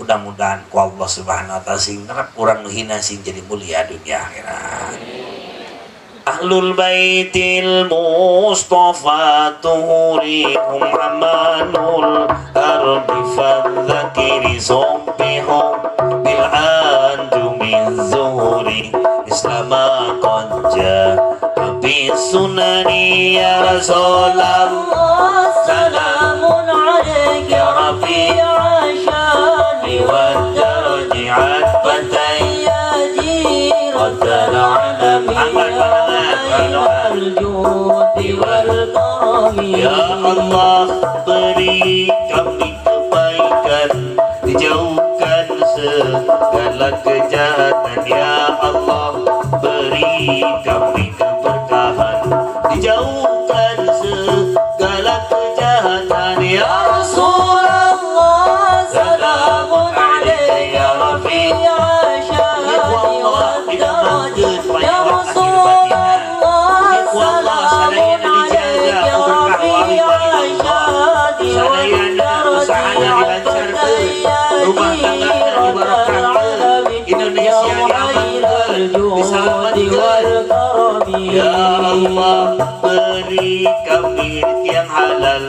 Mudah-mudahan ku Allah Subhanahu wa taala sing nerep urang nu hina sing jadi mulia dunia akhirat. Ahlul baitil Mustafa tuhurihum amanul ardi fadzakiri subbihu bil anjumi zuhuri islama qad jaa bi sunani ya Rasulullah. Salamun alaik ya rafi'a syani wal daraji atbatai ya jiratal alami al-judi wal karami. Ya Allah beri kami kebaikan, dijauhkan segala kejahatan. Ya Allah beri kami keberkahan, dijauhkan segala kejahatan. Ya Rasulullah salamun alaik ya rafi'a syani wal daraji. Ya Rasulullah salamun alaik ya rafi'a syani wal daraji. Rumah tangga dibarokahkeun, Indonesia diamankeun, diselamatkeun. Ya Allah beri kami yang halal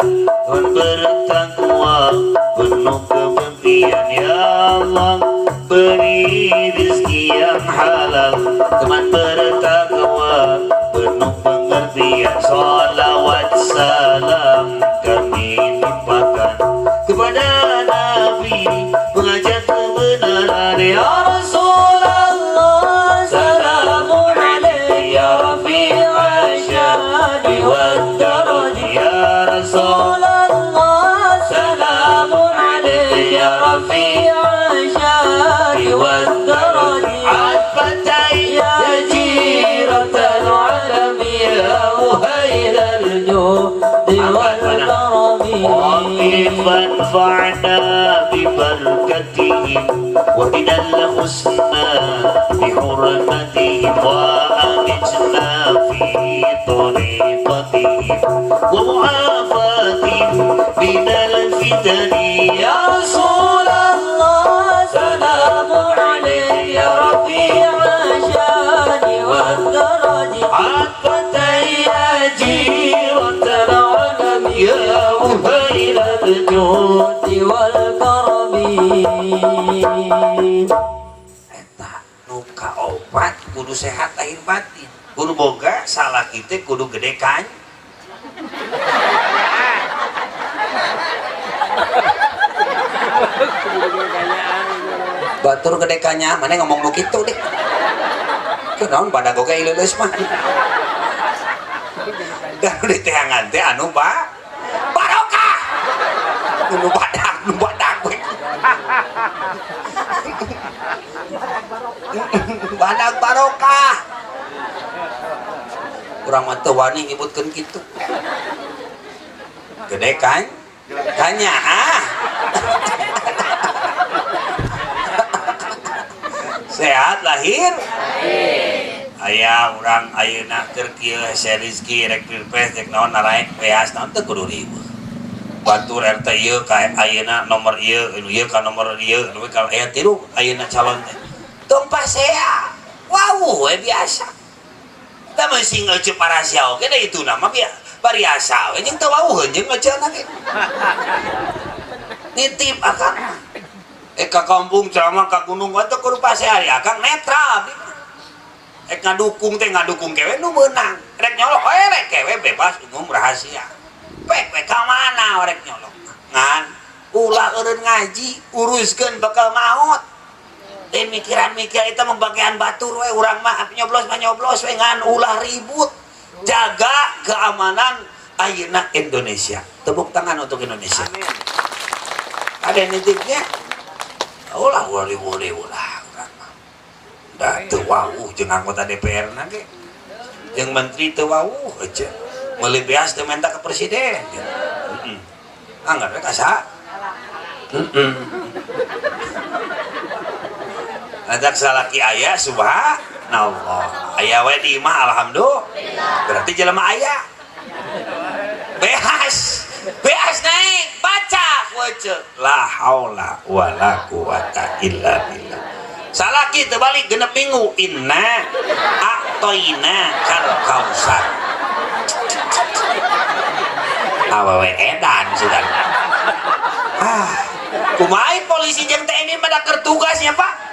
dan bertakwa penuh kebaktian. Ya Allah beri rezeki yang halal teman bertakwa penuh pengertian. Salawat salam kami limpahkan kepada Nabi mengajak kebenaran. Ya Rasulullah salamun alaik ya rafi'a syani wal daraji. Ya Rasulullah salamun alaik ya rafi'a syani wal daraji. Atbatai ya jiratal alami ya muhailal judi wal karami. فانفعنا ببركتهم وبنا الحسنى بحرمتهم وأمتنا في طريقتهم ومعافاتهم من الفتن. يا رسول الله سلام عليك يا رفيع الشان والدرج. عطفتي يا جيرة العالم يا مهيل الجود والكرم. Eta nu kaopat kudu sehat lahir batin, kudu boga salah kita kudu gede kan. Batur gede kanya mana ngomong nu kitu deh kunaon pada goga ileuleus mah dan diteangan teh anu ba barokah nu badak we. Badak barokah urang mah teu wani nyebutkeun kitu gede kan kanya ah. Sehat lahir. Aya urang ayeuna keur kieu hese rezeki rek pilpres rek naon naraek beas naon teu kudu riweuh. Batur RT ieu ka ayeuna nomor ieu, ieu ka nomor ieu, nu ka aya tilu ayeuna calon teh. Tong pasea. Wawuh we biasa. Da mun sing euceup parasia oge da itu nama bariasa we jeung teu wawuheun jeung euceuna ge. Nitip akang. Ka kampung ceramah ka gunung teu kudu pasea ari akang netral abdi mah. Rek ngadukung teh ngadukung kewe nu meunang. Rek nyolok we rek kewe bebas umum rahasia. Pek we ka mana rek nyolok. Ngan ulah eureun ngaji uruskeun bakal maot. Teh mikiran-mikir itu membagian batur we urang mah nyoblos mah nyoblos we ngan ulah ribut. Jaga keamanan ayeuna Indonesia. Tepuk tangan untuk Indonesia. Amin. Ada nitipnya? Ulah ulah ribu ulah urang mah. Da teu wawuh jeung anggota DPR na ge. Jeung menteri teu wawuh aja. Meuli beas teu menta ka presiden. Heeh. Anggar we ka saha? Heeh. Ajak salaki aya subhanallah. Aya we di imah alhamdulillah. Berarti jelema aya. Beas. Beas naik, baca wace la haula wala quwata illa billah. Salaki teu balik genep minggu inna a'toina kal kausar. Awewe edan sudah. Ah, kumaha polisi jeung TNI mah da keur tugasnya, Pak?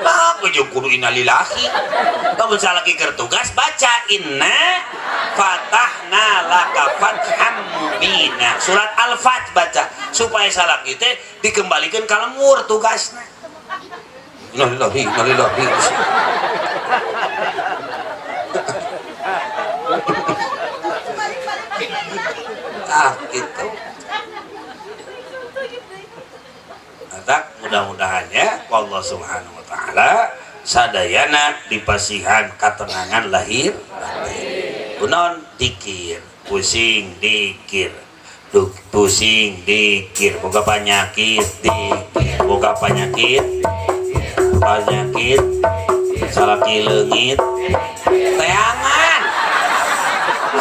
Nah, aku jeung kudu innalillahi. Lamun salaki keur tugas baca inna fatahna laka fatham mubina. Surat Al-Fat baca supaya salaki teh dikembalikan ka lemur tugasna. Innalillahi innalillahi. Ah, gitu. Atak mudah-mudahan ya Allah Subhanahu wa taala sadayana dipasihan katenangan lahir batin. Kunaon dikir, pusing dikir, pusing dikir, boga penyakit dikir, boga penyakit, penyakit, salaki leungit, teangan,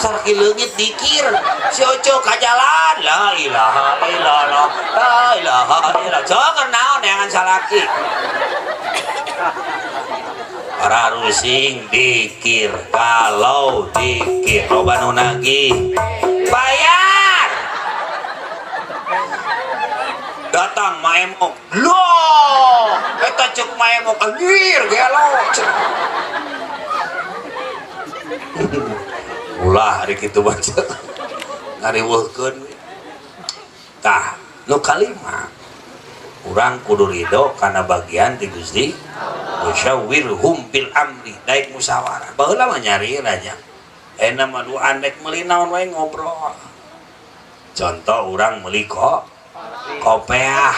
salaki leungit dikir, si Oco ka jalan, la ilaha illallah, la ilaha illallah, sok naon neangan salaki. Para rusing dikir, kalau dikir, loba nu nagih, bayar. Datang maemok, loh, eta cek maemok, anjir, gelo. Ulah hari kitu baca, ngariweuhkeun. Tah, nu kalima, urang kudu ridho kana bagian ti Gusti. Musyawirhum fil amri, daek musyawarah. Baheula mah nyari aja. Ayeuna mah duaan rek meuli naon wae ngobrol. Contoh urang meuli kopeah.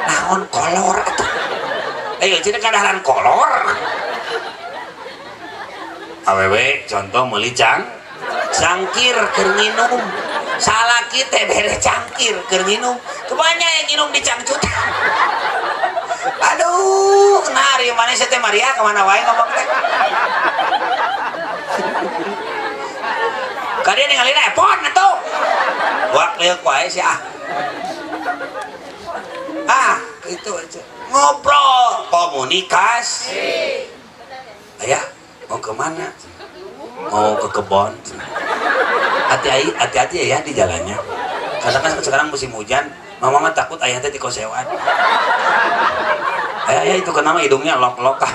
Naon kolor atuh. Ayo cenah kadaharan kolor. Awewe contoh meuli cangkir keur nginum. Salaki teh bere cangkir keur nginum. Kebanyak yang nginum di cangcutan. Aduh, nah ari mana sih teh Maria kemana wae ngomong teh. Kadieu ningalina epon atuh. Wak lieu wae sih ah. Ah, gitu aja. Ngobrol, komunikasi. Ayah, mau kemana? Mau ke kebon. Hati-hati ya di jalannya. Karena kan sekarang musim hujan, mama mah takut ayah teh dikosewan. Ayah itu kenapa hidungnya lok-lokan.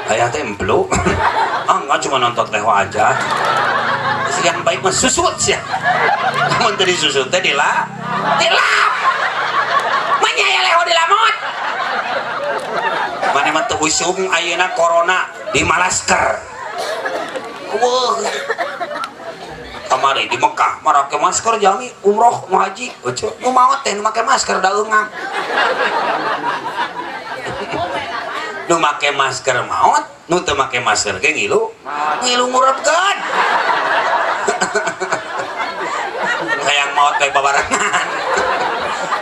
Ayah teh emplu. Ah, enggak cuma nonton leho aja. Terus yang baik mah susut sih. Lamun teu disusut teh dilap. Manya aya leho dilamot. Mane mah teu usum ayeuna corona di malasker. Wah. Kamari di Mekah marake masker jami umroh mau haji. Nu maot teh nu make masker daeungang. Nu make masker maot, nu teu make masker ge ngilu. Ngilu ngurepkeun. Hayang maot we babarengan.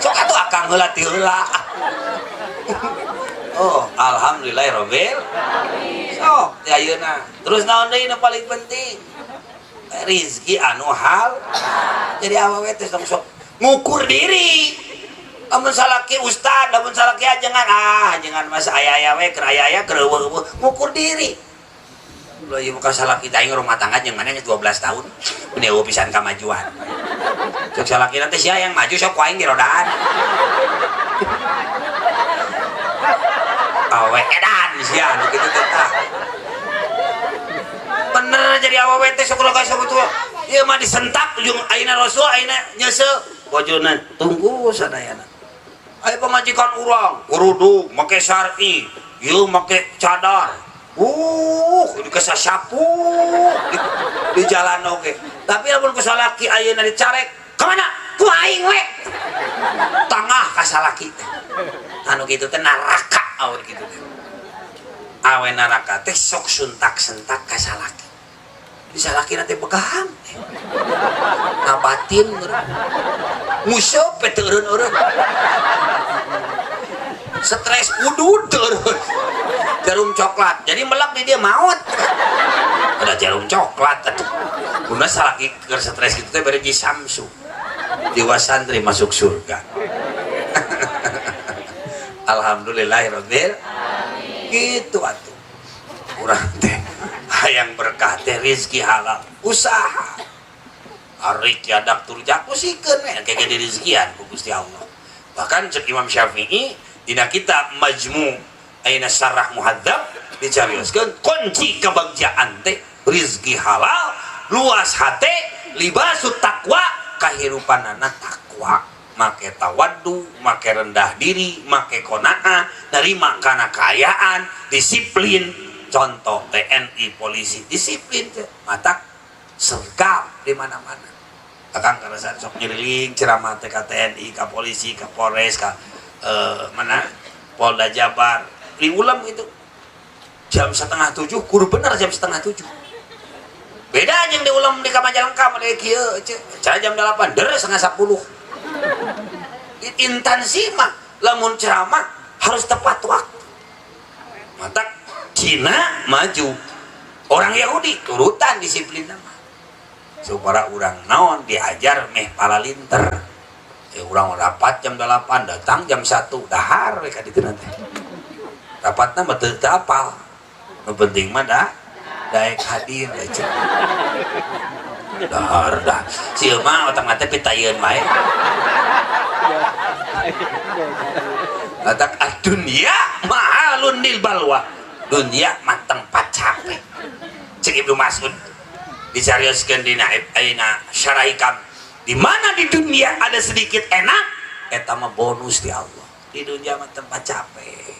Sok atuh akang heula ti heula. Oh, alhamdulillahirabbil. Sok di ayeuna. Terus naon deui nu paling penting? Rizki anu hal. Jadi awewe teh sok ngukur diri. Lamun salaki ustad, lamun salaki ajengan, ah ajengan masa aya-aya we, keur aya-aya keur eueuh-eueuh, ngukur diri. Ulah ieu muka salaki teh aing rumah tangga jeung maneh 12 tahun. Ini eueuh pisan kamajuan. Cek salaki teh sia yang maju sok ku aing dirodaan. Awewe edan sia nu kitu teh tah. Bener jadi awewe teh sok raga sok kitu. Ieu mah disentak jeung ayeuna Rasul ayeuna nyeuseuh bojona tunggu sadayana. Aya pamajikan urang kerudung make syar'i, ieu make cadar. Dikesasapu di jalan oge. Tapi lamun ku salaki ayeuna dicarek, ka mana? Ku aing we. Tangah ka salaki teh. Anu kitu teh neraka awewe kitu teh. Awe neraka teh sok suntak-sentak ka salaki. Di salaki teh begang. Ngabatin nguseup we teu eureun-eureun. Stres udud teu eureun. Jarum coklat. Jadi melak di dia maut. Ada jarum coklat atuh. Guna salaki keur stres kitu teh bere ji Samsu. Jiwa santri masuk surga. Alhamdulillahirabbil alamin. Gitu atuh. Urang teh hayang berkah teh rezeki halal, usaha. Arik yadak turjak usikeun we kayak gede rezekian ku Gusti Allah. Bahkan cek Imam Syafi'i dina kitab Majmu' ayeuna Syarah Muhadzab dicarioskeun kunci kebagjaan teh rezeki halal, luas hate, libasut taqwa, kahirupanana takwa. Make tawaddu, make rendah diri, make qanaah, nerima kana kaayaan, disiplin. Contoh TNI, polisi, disiplin teh matak sergap di mana-mana. Akang karasa sok nyeriling ceramah teh ka TNI, ka polisi, ka Polres, ka mana Polda Jabar. Di ulam gitu. Jam 6:30 kudu bener jam 6:30. Beda jeung di ulam di Majalengka mah kieu cara jam 8 der 9:30. Intansi mah lamun ceramah harus tepat waktu. Matak Cina maju, orang Yahudi turutan disiplin mah. Supaya urang naon diajar meh palalinter. Urang rapat jam 8 datang jam 1 dahar we ka ditu teh. Rapatna mah teu apal. Nu penting mah dah daek hadir aja. Dahar dah. Si mah otak teh pitayeun bae. Otak dunia mahalun lil balwa. Dunia mah tempat capek. Cek Ibnu Mas'ud dicarioskeun dina ayeuna syarahikam. Di mana di dunia ada sedikit enak, eta mah bonus di Allah. Di dunia mah tempat capek,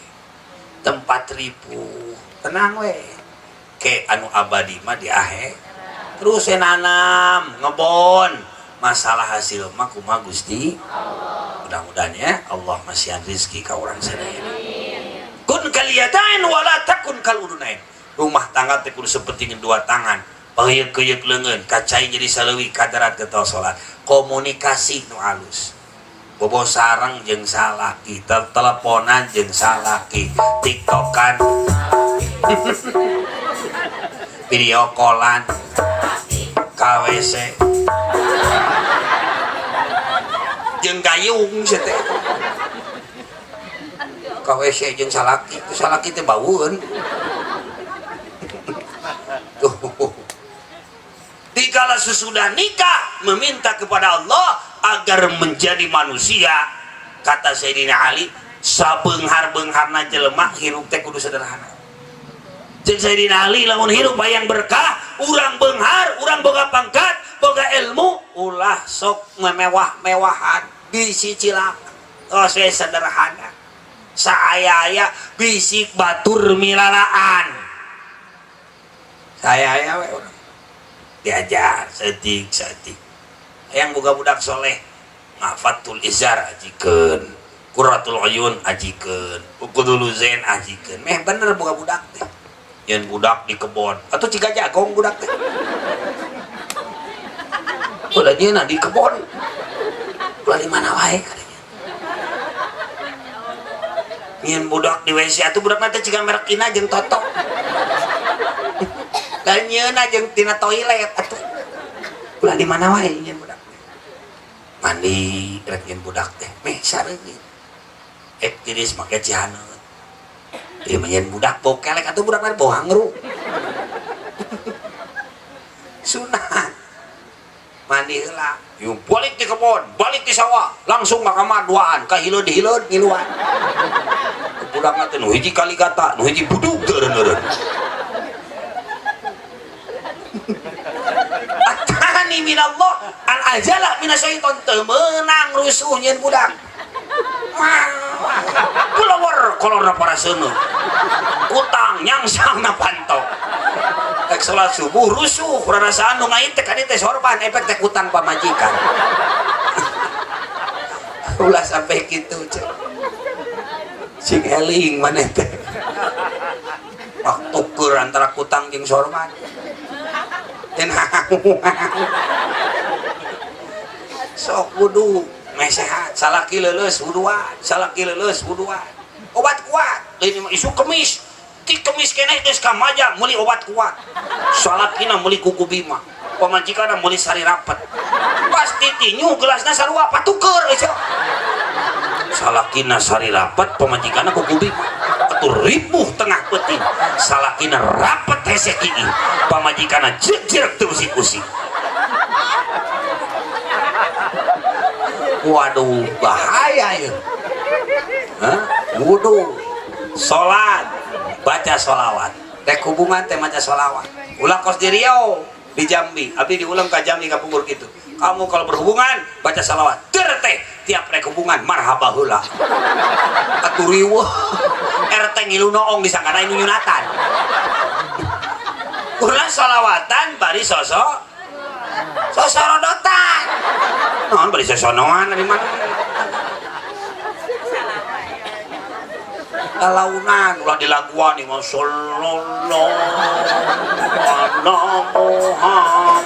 tempat ripuh. Tenang we. Ke anu abadi mah di akhir. Terus we nanam, ngebon. Masalah hasil mah kumaha Gusti? Mudah-mudahan ya Allah masihan rezeki ka urang sadaya. Kun kaliyadain wala takun kal udunain. Rumah tangga teh kudu seperti dua tangan. Pangyeuk-keyeuk leungeun, kacai jadi saleuwi kadarat getol salat. Komunikasi nu alus. Bobo sareng jeung salaki, teleponan jeung salaki, tiktokan, video callan, KWC, jeung gayung sia teh. KWC jeung salaki, salaki teh baueun. Tuh. Dikala sesudah nikah meminta kepada Allah agar menjadi manusia, kata Sayyidina Ali, sabeunghar-beungharna jelema hirup teh kudu sederhana. Jeung Sayyidina Ali lamun hirup hayang berkah, urang beunghar, urang boga pangkat, boga ilmu, ulah sok mewah-mewahan, bisi cilaka. Oh, saya sederhana. Saaya-aya bisik batur milalaan. Saaya-aya we urang. Diajar setik-setik. Yang boga budak soleh, Mafatul Izar ajikeun, Qurratul Uyun ajikeun, Uqudul Zain ajikeun. Meh bener boga budak teh. Nyeun budak di kebon atau ciga jagong budak teh. Udah nyeuna di kebon. Ulah di mana wae katanya. Nyieun budak di WC atuh budakna teh ciga merek ina jeung totok. Dan nyieunna jeung tina toilet atuh. Ulah di mana wae nyieun budak. Mandi rek nyieun budak teh meh sareungit. Ek tiris make cihaneut. Ieu mah nyieun budak bau kelek atuh budakna bau hangru. Sunat. Mandi heula. Yuk balik di kebon, balik di sawah, langsung ka kamar duaan, ka hileud hileud ngiluan. Budakna teh nu hiji kaligata, nu hiji budug teu eureun-eureun. Atani minallah al ajala minasyaiton teu meunang rusuh nyieun budak. Keluar kolorna para seuneu. Kutang nyangsang na pantok. Rek salat subuh rusuh rarasaan nu ngait teh ka dieu teh sorban efek teh kutang pamajikan. Ulah sampai kitu cek. Sing eling maneh teh. Waktu keur antara kutang jeung sorban. Sok wudu meh sehat, salaki leuleus wuduan, salaki leuleus wuduan. Obat kuat, lain mah isuk kemis. Ti kemis keneh geus ka maja meuli obat kuat. Salakina meuli kuku bima, pamajikanna meuli sari rapet. Pasti tinyu gelasna sarua patuker euy. Salakina sari rapet, pamajikanna kuku bima. Atuh ribuh tengah peuting. Salakina rapet hese kiih, pamajikanna jeuk-jeuk teu usik-usik. Waduh, bahaya ya. Hah? Wudu, salat, baca sholawat. Rek hubungan teh maca sholawat. Ulah kos di Riau, di Jambi, abdi diulang ka Jambi ka pungkur kitu. Kamu kalau berhubungan baca sholawat. Teu teh tiap rek hubungan marhaba heula. Atuh riweuh. RT ngilu noong disangkana nu nyunatan. Ulah sholawatan bari sosok sosorodotan. Naon bari sosonoan dari mana? Lalaunan ulah dilaguan ieu mah sallallahu ala Muhammad.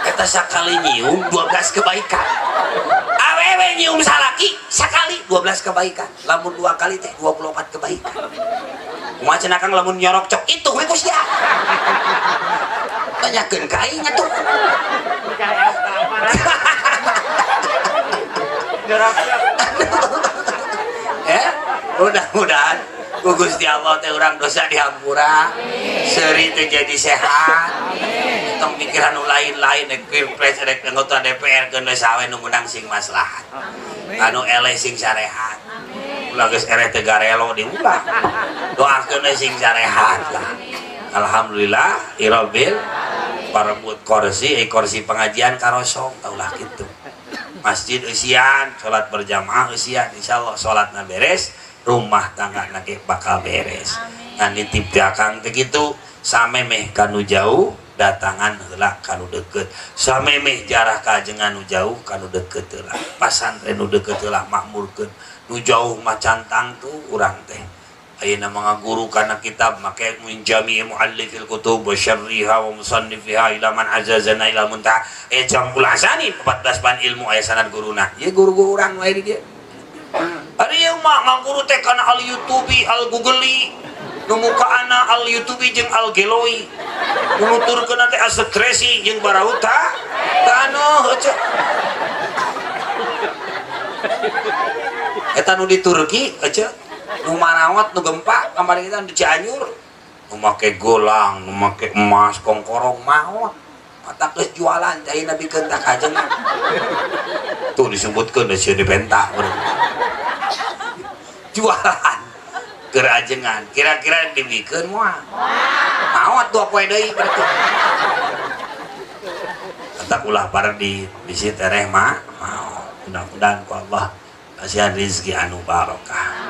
Eta sakali nyium 12 kebaikan. Awewe nyium salaki sakali 12 kebaikan. Lamun 2 kali teh 24 kebaikan. Kumaha cenah Kang lamun nyorok cok itu we ku sia. Tanyakeun ka aing atuh. Ya, mudah-mudahan ku Gusti Allah teh urang dosa dihampura, seuri teh jadi sehat. Tong pikiran nu lain-lain rek pilpres rek anggota DPR keun we sawe nu meunang sing maslahat. Anu eleh sing sarehat. Ulah geus ereh teh garelo diulah. Doakeun we sing sarehat lah. Alhamdulillah irabbil parebut kursi, kursi pengajian karosong taulah kitu. Masjid eusian, salat berjamaah eusian, insyaallah salatna beres, rumah tangga na ge bakal beres. Ngan nitip ti akang teh kitu, samemeh kanu jauh datangan heula kanu deukeut. Samemeh jarah ka ajengan nu jauh kanu deukeut heula. Pasantren nu deukeut heula makmurkeun. Nu jauh mah cantang tuh urang teh. Ayeuna mah ngaguru kana kitab make min jami'i muallifil kutub wa syarriha wa musannifiha ila man azazana ila muntaha. Jamul asani 14 ban ilmu aya sanad guruna. Ieu guru-guru urang wae di dieu. Ari ieu mah ngaguru teh kana al YouTube, al Google, nu mukaana al YouTube jeung al Geloi. Nu nuturkeunna teh asetresi jeung barauta. Tano heueuh. Eta nu di Turki heueuh. Nu marawat nu gempa kamari kita di Cianjur nu make golang nu make emas kongkorong maot mata geus jualan cai nabi keun tak kajengan tuh disebutkeun da sieun dipenta jualan keur ajengan kira-kira dibikeun moal maot dua poe deui berarti tak ulah bareng di bisi tereh mah maot mudah-mudahan ku Allah kasihan rezeki anu barokah.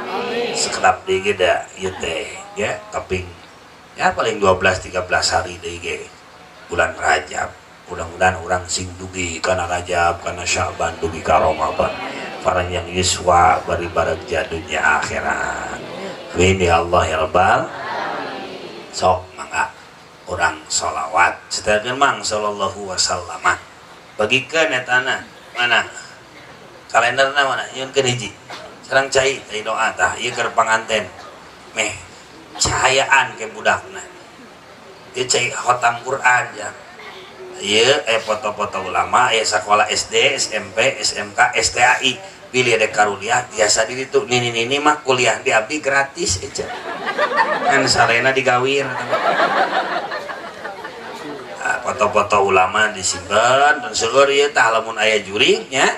Sekedap deui ge da ieu teh ya kaping ya paling 12 13 hari deui ge bulan Rajab. Mudah-mudahan urang sing dugi kana Rajab, kana Sya'ban, dugi ka Ramadan. Paranjang yuswa bari baregja dunya akhirat. Amin ya Allah ya Rabbal. Sok mangga urang sholawat. Setelkeun mang sallallahu wasallam. Bagikeun etana mana? Kalenderna mana? Nyieunkeun hiji. Sareng cai, cai doa tah, ieu keur panganten. Meh cahayaan ke budakna. Ieu cai khotam Quran ya. Ieu foto-foto ulama, aya sakola SD, SMP, SMK, STAI. Pilih dek karuliah biasa di ditu. Nini-nini mah kuliah di abdi gratis aja. Kan sarena digawir. Nah, foto-foto ulama disimpan dan seueur ieu tah lamun aya jurig nya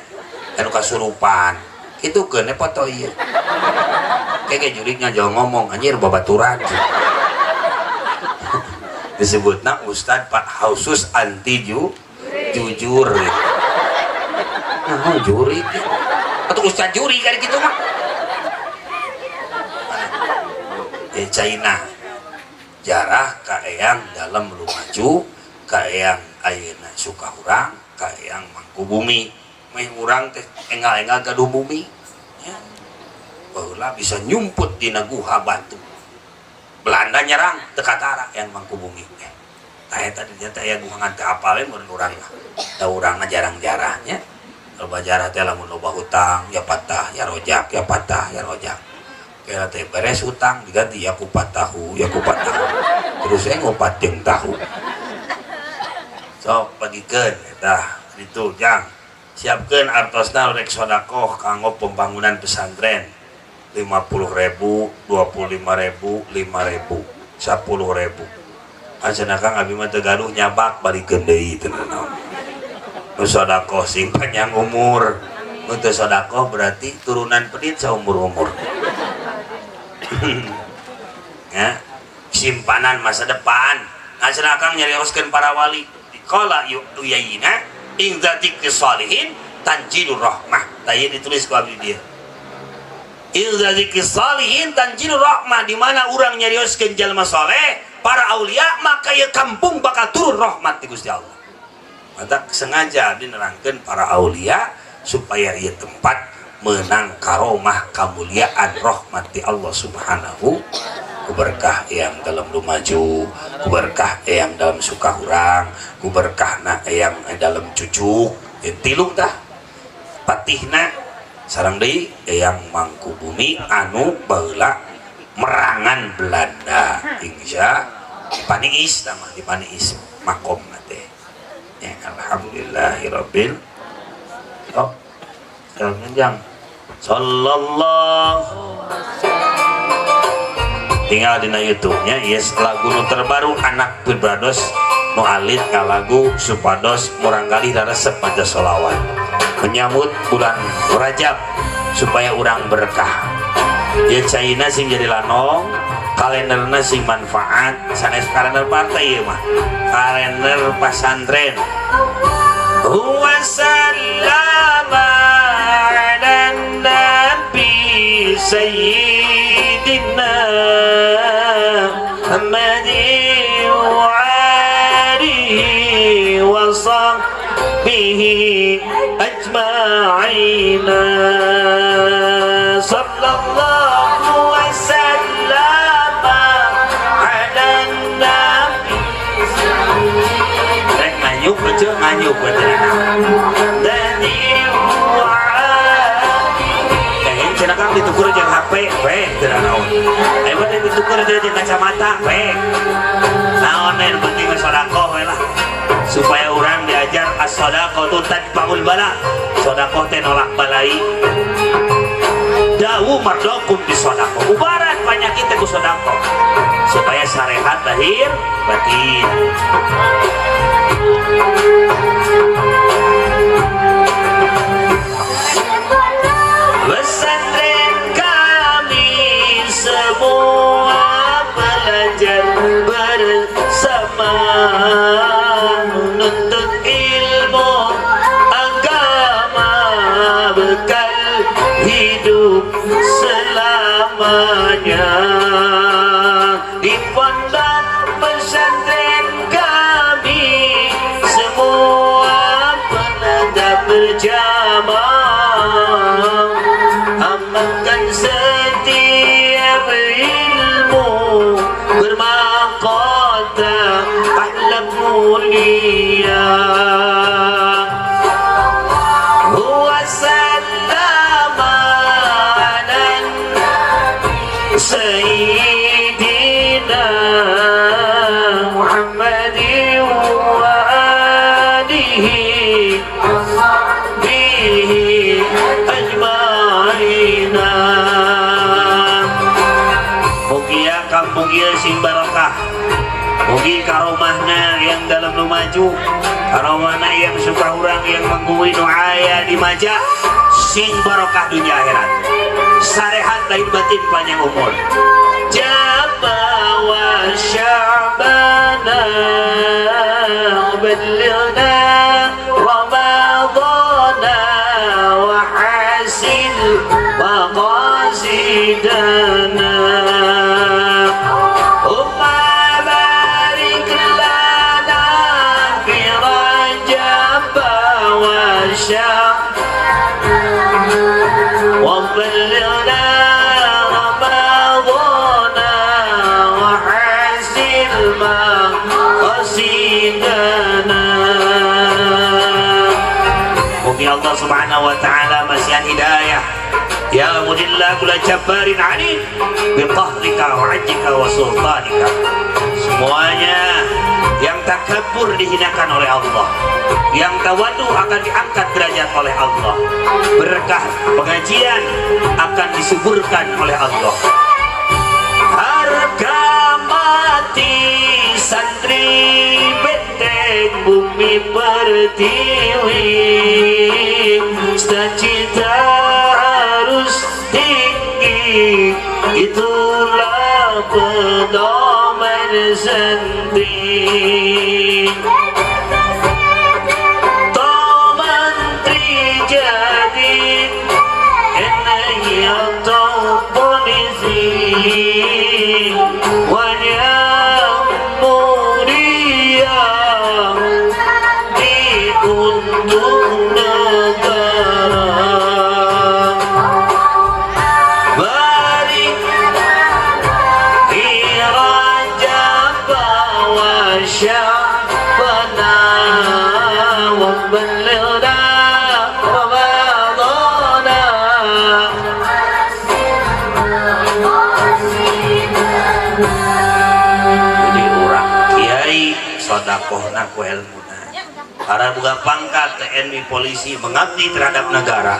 anu kasurupan. Kitu keun foto ieu. Keke jurignya jangan ngomong anjir babaturan. Disebutna Ustad Pak Hausus anti jujur. Nah, jurig. Atau Ustad juri kali gitu mah. China jarah ka eyang dalam lumaju, ka eyang ayeuna Sukahurang, ka eyang Mangkubumi. Meh urang teh enggal-enggal gaduh bumi. Ya. Baheula bisa nyumput dina guha batu. Belanda nyerang teu katara eyang Mangkubumi teh. Tah eta di dieu teh aya guha ngan teu apal we mun urang mah. Da urangna jarang-jarangnya. Loba jarah teh lamun loba hutang, ya patah, ya rojak, ya patah, ya rojak. Kira teh beres hutang diganti ya kupat tahu, ya kupat tahu. Terus saya ngupat jeung tahu. Sok bagikeun eta ditu jang. Siapkeun artosna rek sodakoh kanggo pembangunan pesantren. 50.000, 25.000, 5.000, 10.000. Acenah Kang abi mah teu gaduh nyabak balikeun deui teu naon. Nu sodakoh sing panjang umur. Nu teu sodakoh berarti turunan pedit saumur-umur. Ya, simpanan masa depan. Acenah Kang nyarioskeun para wali. Qala Uyainah ing dzikri salihin tanjilur rahmah. Tah ieu ditulis ku abdi dieu. Ing dzikri salihin tanjilur rahmah, di mana urang nyarioskeun jalma saleh, para aulia, maka ieu kampung bakal turun rahmat ti Gusti Allah. Maka sengaja abdi nerangkeun para aulia supaya ieu tempat menang karomah kemuliaan rahmat ti Allah Subhanahu. Ku berkah yang dalam lumaju, ku berkah yang dalam Sukahurang, ku berkahna yang dalam cucuk, tilu tah patihna sareng deui yang Mangkubumi anu baheula merangan Belanda insya dipaniis tah mah dipaniis makomna teh. Ya alhamdulillahirabbil. Oh, sekarang sallallahu tinggal dina YouTube-nya yes lagu nu terbaru anak Firdaus nu alit ngalagu supados murangkalih resep maca sholawat menyambut bulan Rajab supaya urang berkah. Ya caina sing jadi lanong, kalenderna sing manfaat, sanes kalender partai ieu mah, kalender pasantren. Huwa sallama ala nabi sayyidina Muhammadin wa alihi wa sahbihi ajma'in. Sallallahu wa sallama ala nabi. Rek nganyuk aja nganyuk bener. Dan cenah Kang ditukur jeung HP, we teu naon. Aya mah ditukur jeung kacamata, we. Naon nu penting mah sedekah we lah. Supaya urang diajar as-shadaqatu tadfa'ul bala. Sedekah teh nolak balai. Dawu mardokum bi sedekah. Ubaran penyakit teh ku sedekah. Supaya sarehat lahir batin. Pesantren kami semua belajar bersama menuntut ilmu agama bekal hidup selamanya. Di pondok pesantren kami semua belajar berjamaah, amalkan setiap ilmu bermaqata akhlak mulia. Huwa sallama سيدنا محمد وآله وصحبه أجمعين. Mugia kampung ieu sing barokah. Mugi karomahna yang dalam nu maju, karomahna yang Sukahurang, yang manggui nu aya di Maja, sing barokah dunia akhirat, sarehat lahir batin, panjang umur. Jaba wa sya'bana بلغنا رمضان وحسن مقاصدنا ثم بارك لنا في رجب وشعبان وبلغنا رمضان وحسن مقاصدنا. Mugi Allah Subhanahu wa taala masihan hidayah. Ya mudilla kula jabbarin anid biqahrika wa ajika wa sultanika. Semuanya yang takabur dihinakan oleh Allah, yang tawadu akan diangkat derajat oleh Allah, berkah pengajian akan disuburkan oleh Allah. Harga mati santri benteng bumi pertiwi, cita-cita harus tinggi, itulah pedoman santri. To menteri jadi atau polisi, wajah mulia untuk negara. Barik fi Rajab wa Sya'bana wa balighna Ramadana. Jadi urang kiai sodakohna ku ilmuna, para boga pangkat TNI, polisi, mengabdi terhadap negara,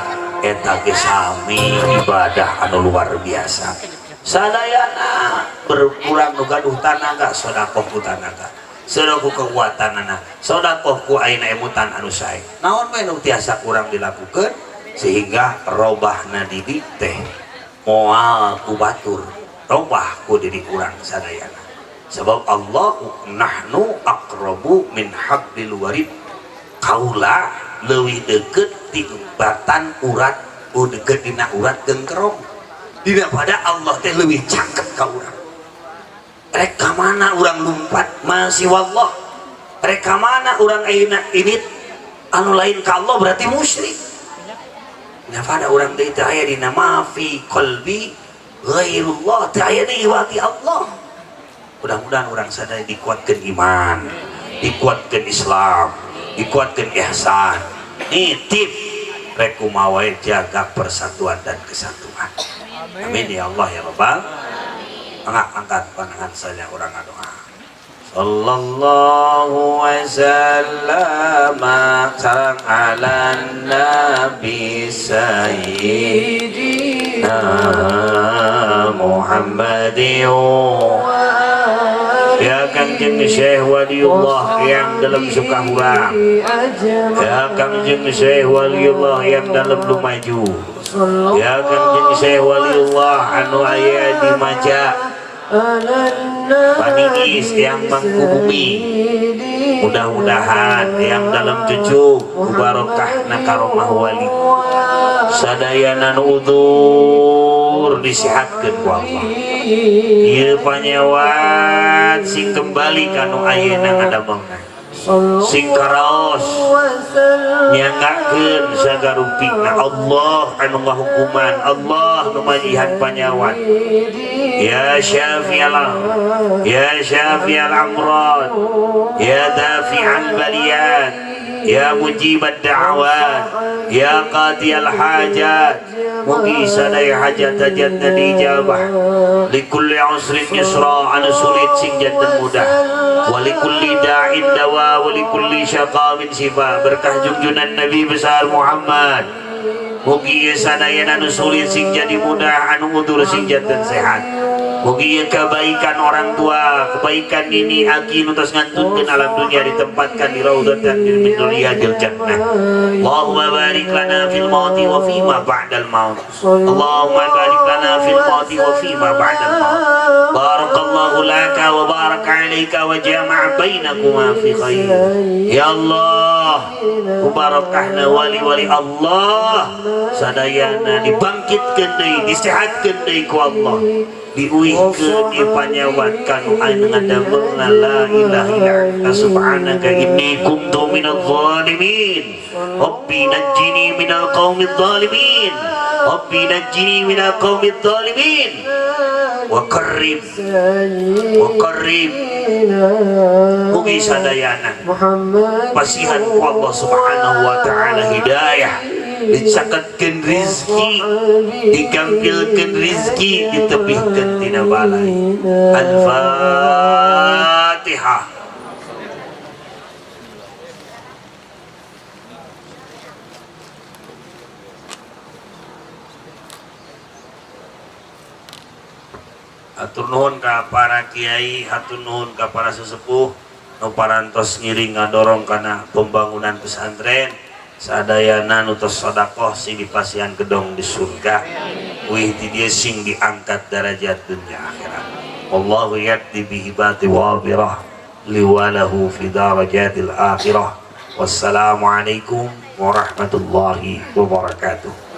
eta ge sami ibadah anu luar biasa. Sadayana berkurang nu gaduh tanaga, sodakoh ku tanaga, sodakoh ku kekuatanana, sodakoh ku ayeuna emutan anu sae, naon we nu tiasa kurang dilakukeun sehingga robahna diri teh moal ku batur, robah ku diri kurang sadayana. Sebab Allah nahnu aqrabu min hablil warid, kaula leuwih deket ti batan urat, oh, deket dina urat gengkerong. Dina pada Allah teh leuwih cakep ka urang. Rek ka mana urang lumpat masih wallah, rek ka mana urang ayeuna ini anu lain ka Allah berarti musyrik. Nah, pada urang teh teu aya dina ma fi qalbi ghairullah, teu aya deui wati Allah. Mudah-mudahan urang sadaya dikuatkan iman, dikuatkan Islam, dikuatkan ihsan. Nitip, rek kumaha wae jaga persatuan dan kesatuan. Amin ya Allah ya Rabbal. Angkat, angkat pandangan saja urang doa. Sallallahu wasallam sareng ala nabi sayyidina Muhammadin. Ya Kangjeng Syekh Waliullah yang dalam Sukahurang, ya Kangjeng Syekh Waliullah yang dalam Lumaju, ya Kangjeng Syekh Waliullah anu aya di Maja Paniis yang mangku bumi, mudah-mudahan yang dalam cucu barokah karomah wali, sadayana nu udzur disihatkeun ku Allah. Ieu panyawat sing kembali kanu ayeuna ngadamengna, sing karaos nyanggakeun sagarupina. Allah anu ngahukuman, Allah nu majihan panyawat. Ya syafi'al, ya syafi'al amrad, ya dafi'al baliyat. Ya mujibad da'awat, ya qadiyal hajat. Mugi sadaya hajat-hajatna diijabah. Likulli usrin yusra, anu sulit sing janten mudah. Walikulli da'in dawa, walikulli syaqamin shifa. Berkah jungjunan Nabi besar Muhammad. Mugi sadayana anu sulit sing jadi mudah, anu udur sing janten sehat. Mugi kebaikan orang tua, kebaikan nini aki nu tos ngantunkeun alam dunia ditempatkan di raudhatan min riyadil jannah. Allahumma barik lana fil mauti wa fima ba'dal maut. Allahumma barik lana fil mauti wa fima ba'dal maut. Barakallahu laka wa baraka alaika wa jama'a bainakuma fi khair. Ya Allah, mubarakahna wali-wali Allah sadayana dibangkitkeun deui, disehatkeun deui ku Allah, diuihkeun ieu panyawat kanu anu ngadamel la ilaha illa anta subhanaka inni kuntu minadh dhalimin. Rabbi najjini minal qaumidh dhalimin. Rabbi najjini minal qaumidh dhalimin. Wa qarrib wa qarrib. Mugi sadayana pasihan ku Allah Subhanahu wa taala hidayah, dicaketkeun rizki, digampilkeun rizki, ditebihkeun tina balai. Al-Fatihah. Hatur nuhun ka para kiai, hatur nuhun ka para sesepuh nu parantos ngiring ngadorong kana pembangunan pesantren. Sadayana nu tos sedekah sing dipasihan gedong di surga, wih di dieu sing diangkat derajat dunia akhirat. Wallahu yaqdi bi hibati wabirah liwalahu fi darajatil akhirah. Wassalamualaikum warahmatullahi wabarakatuh.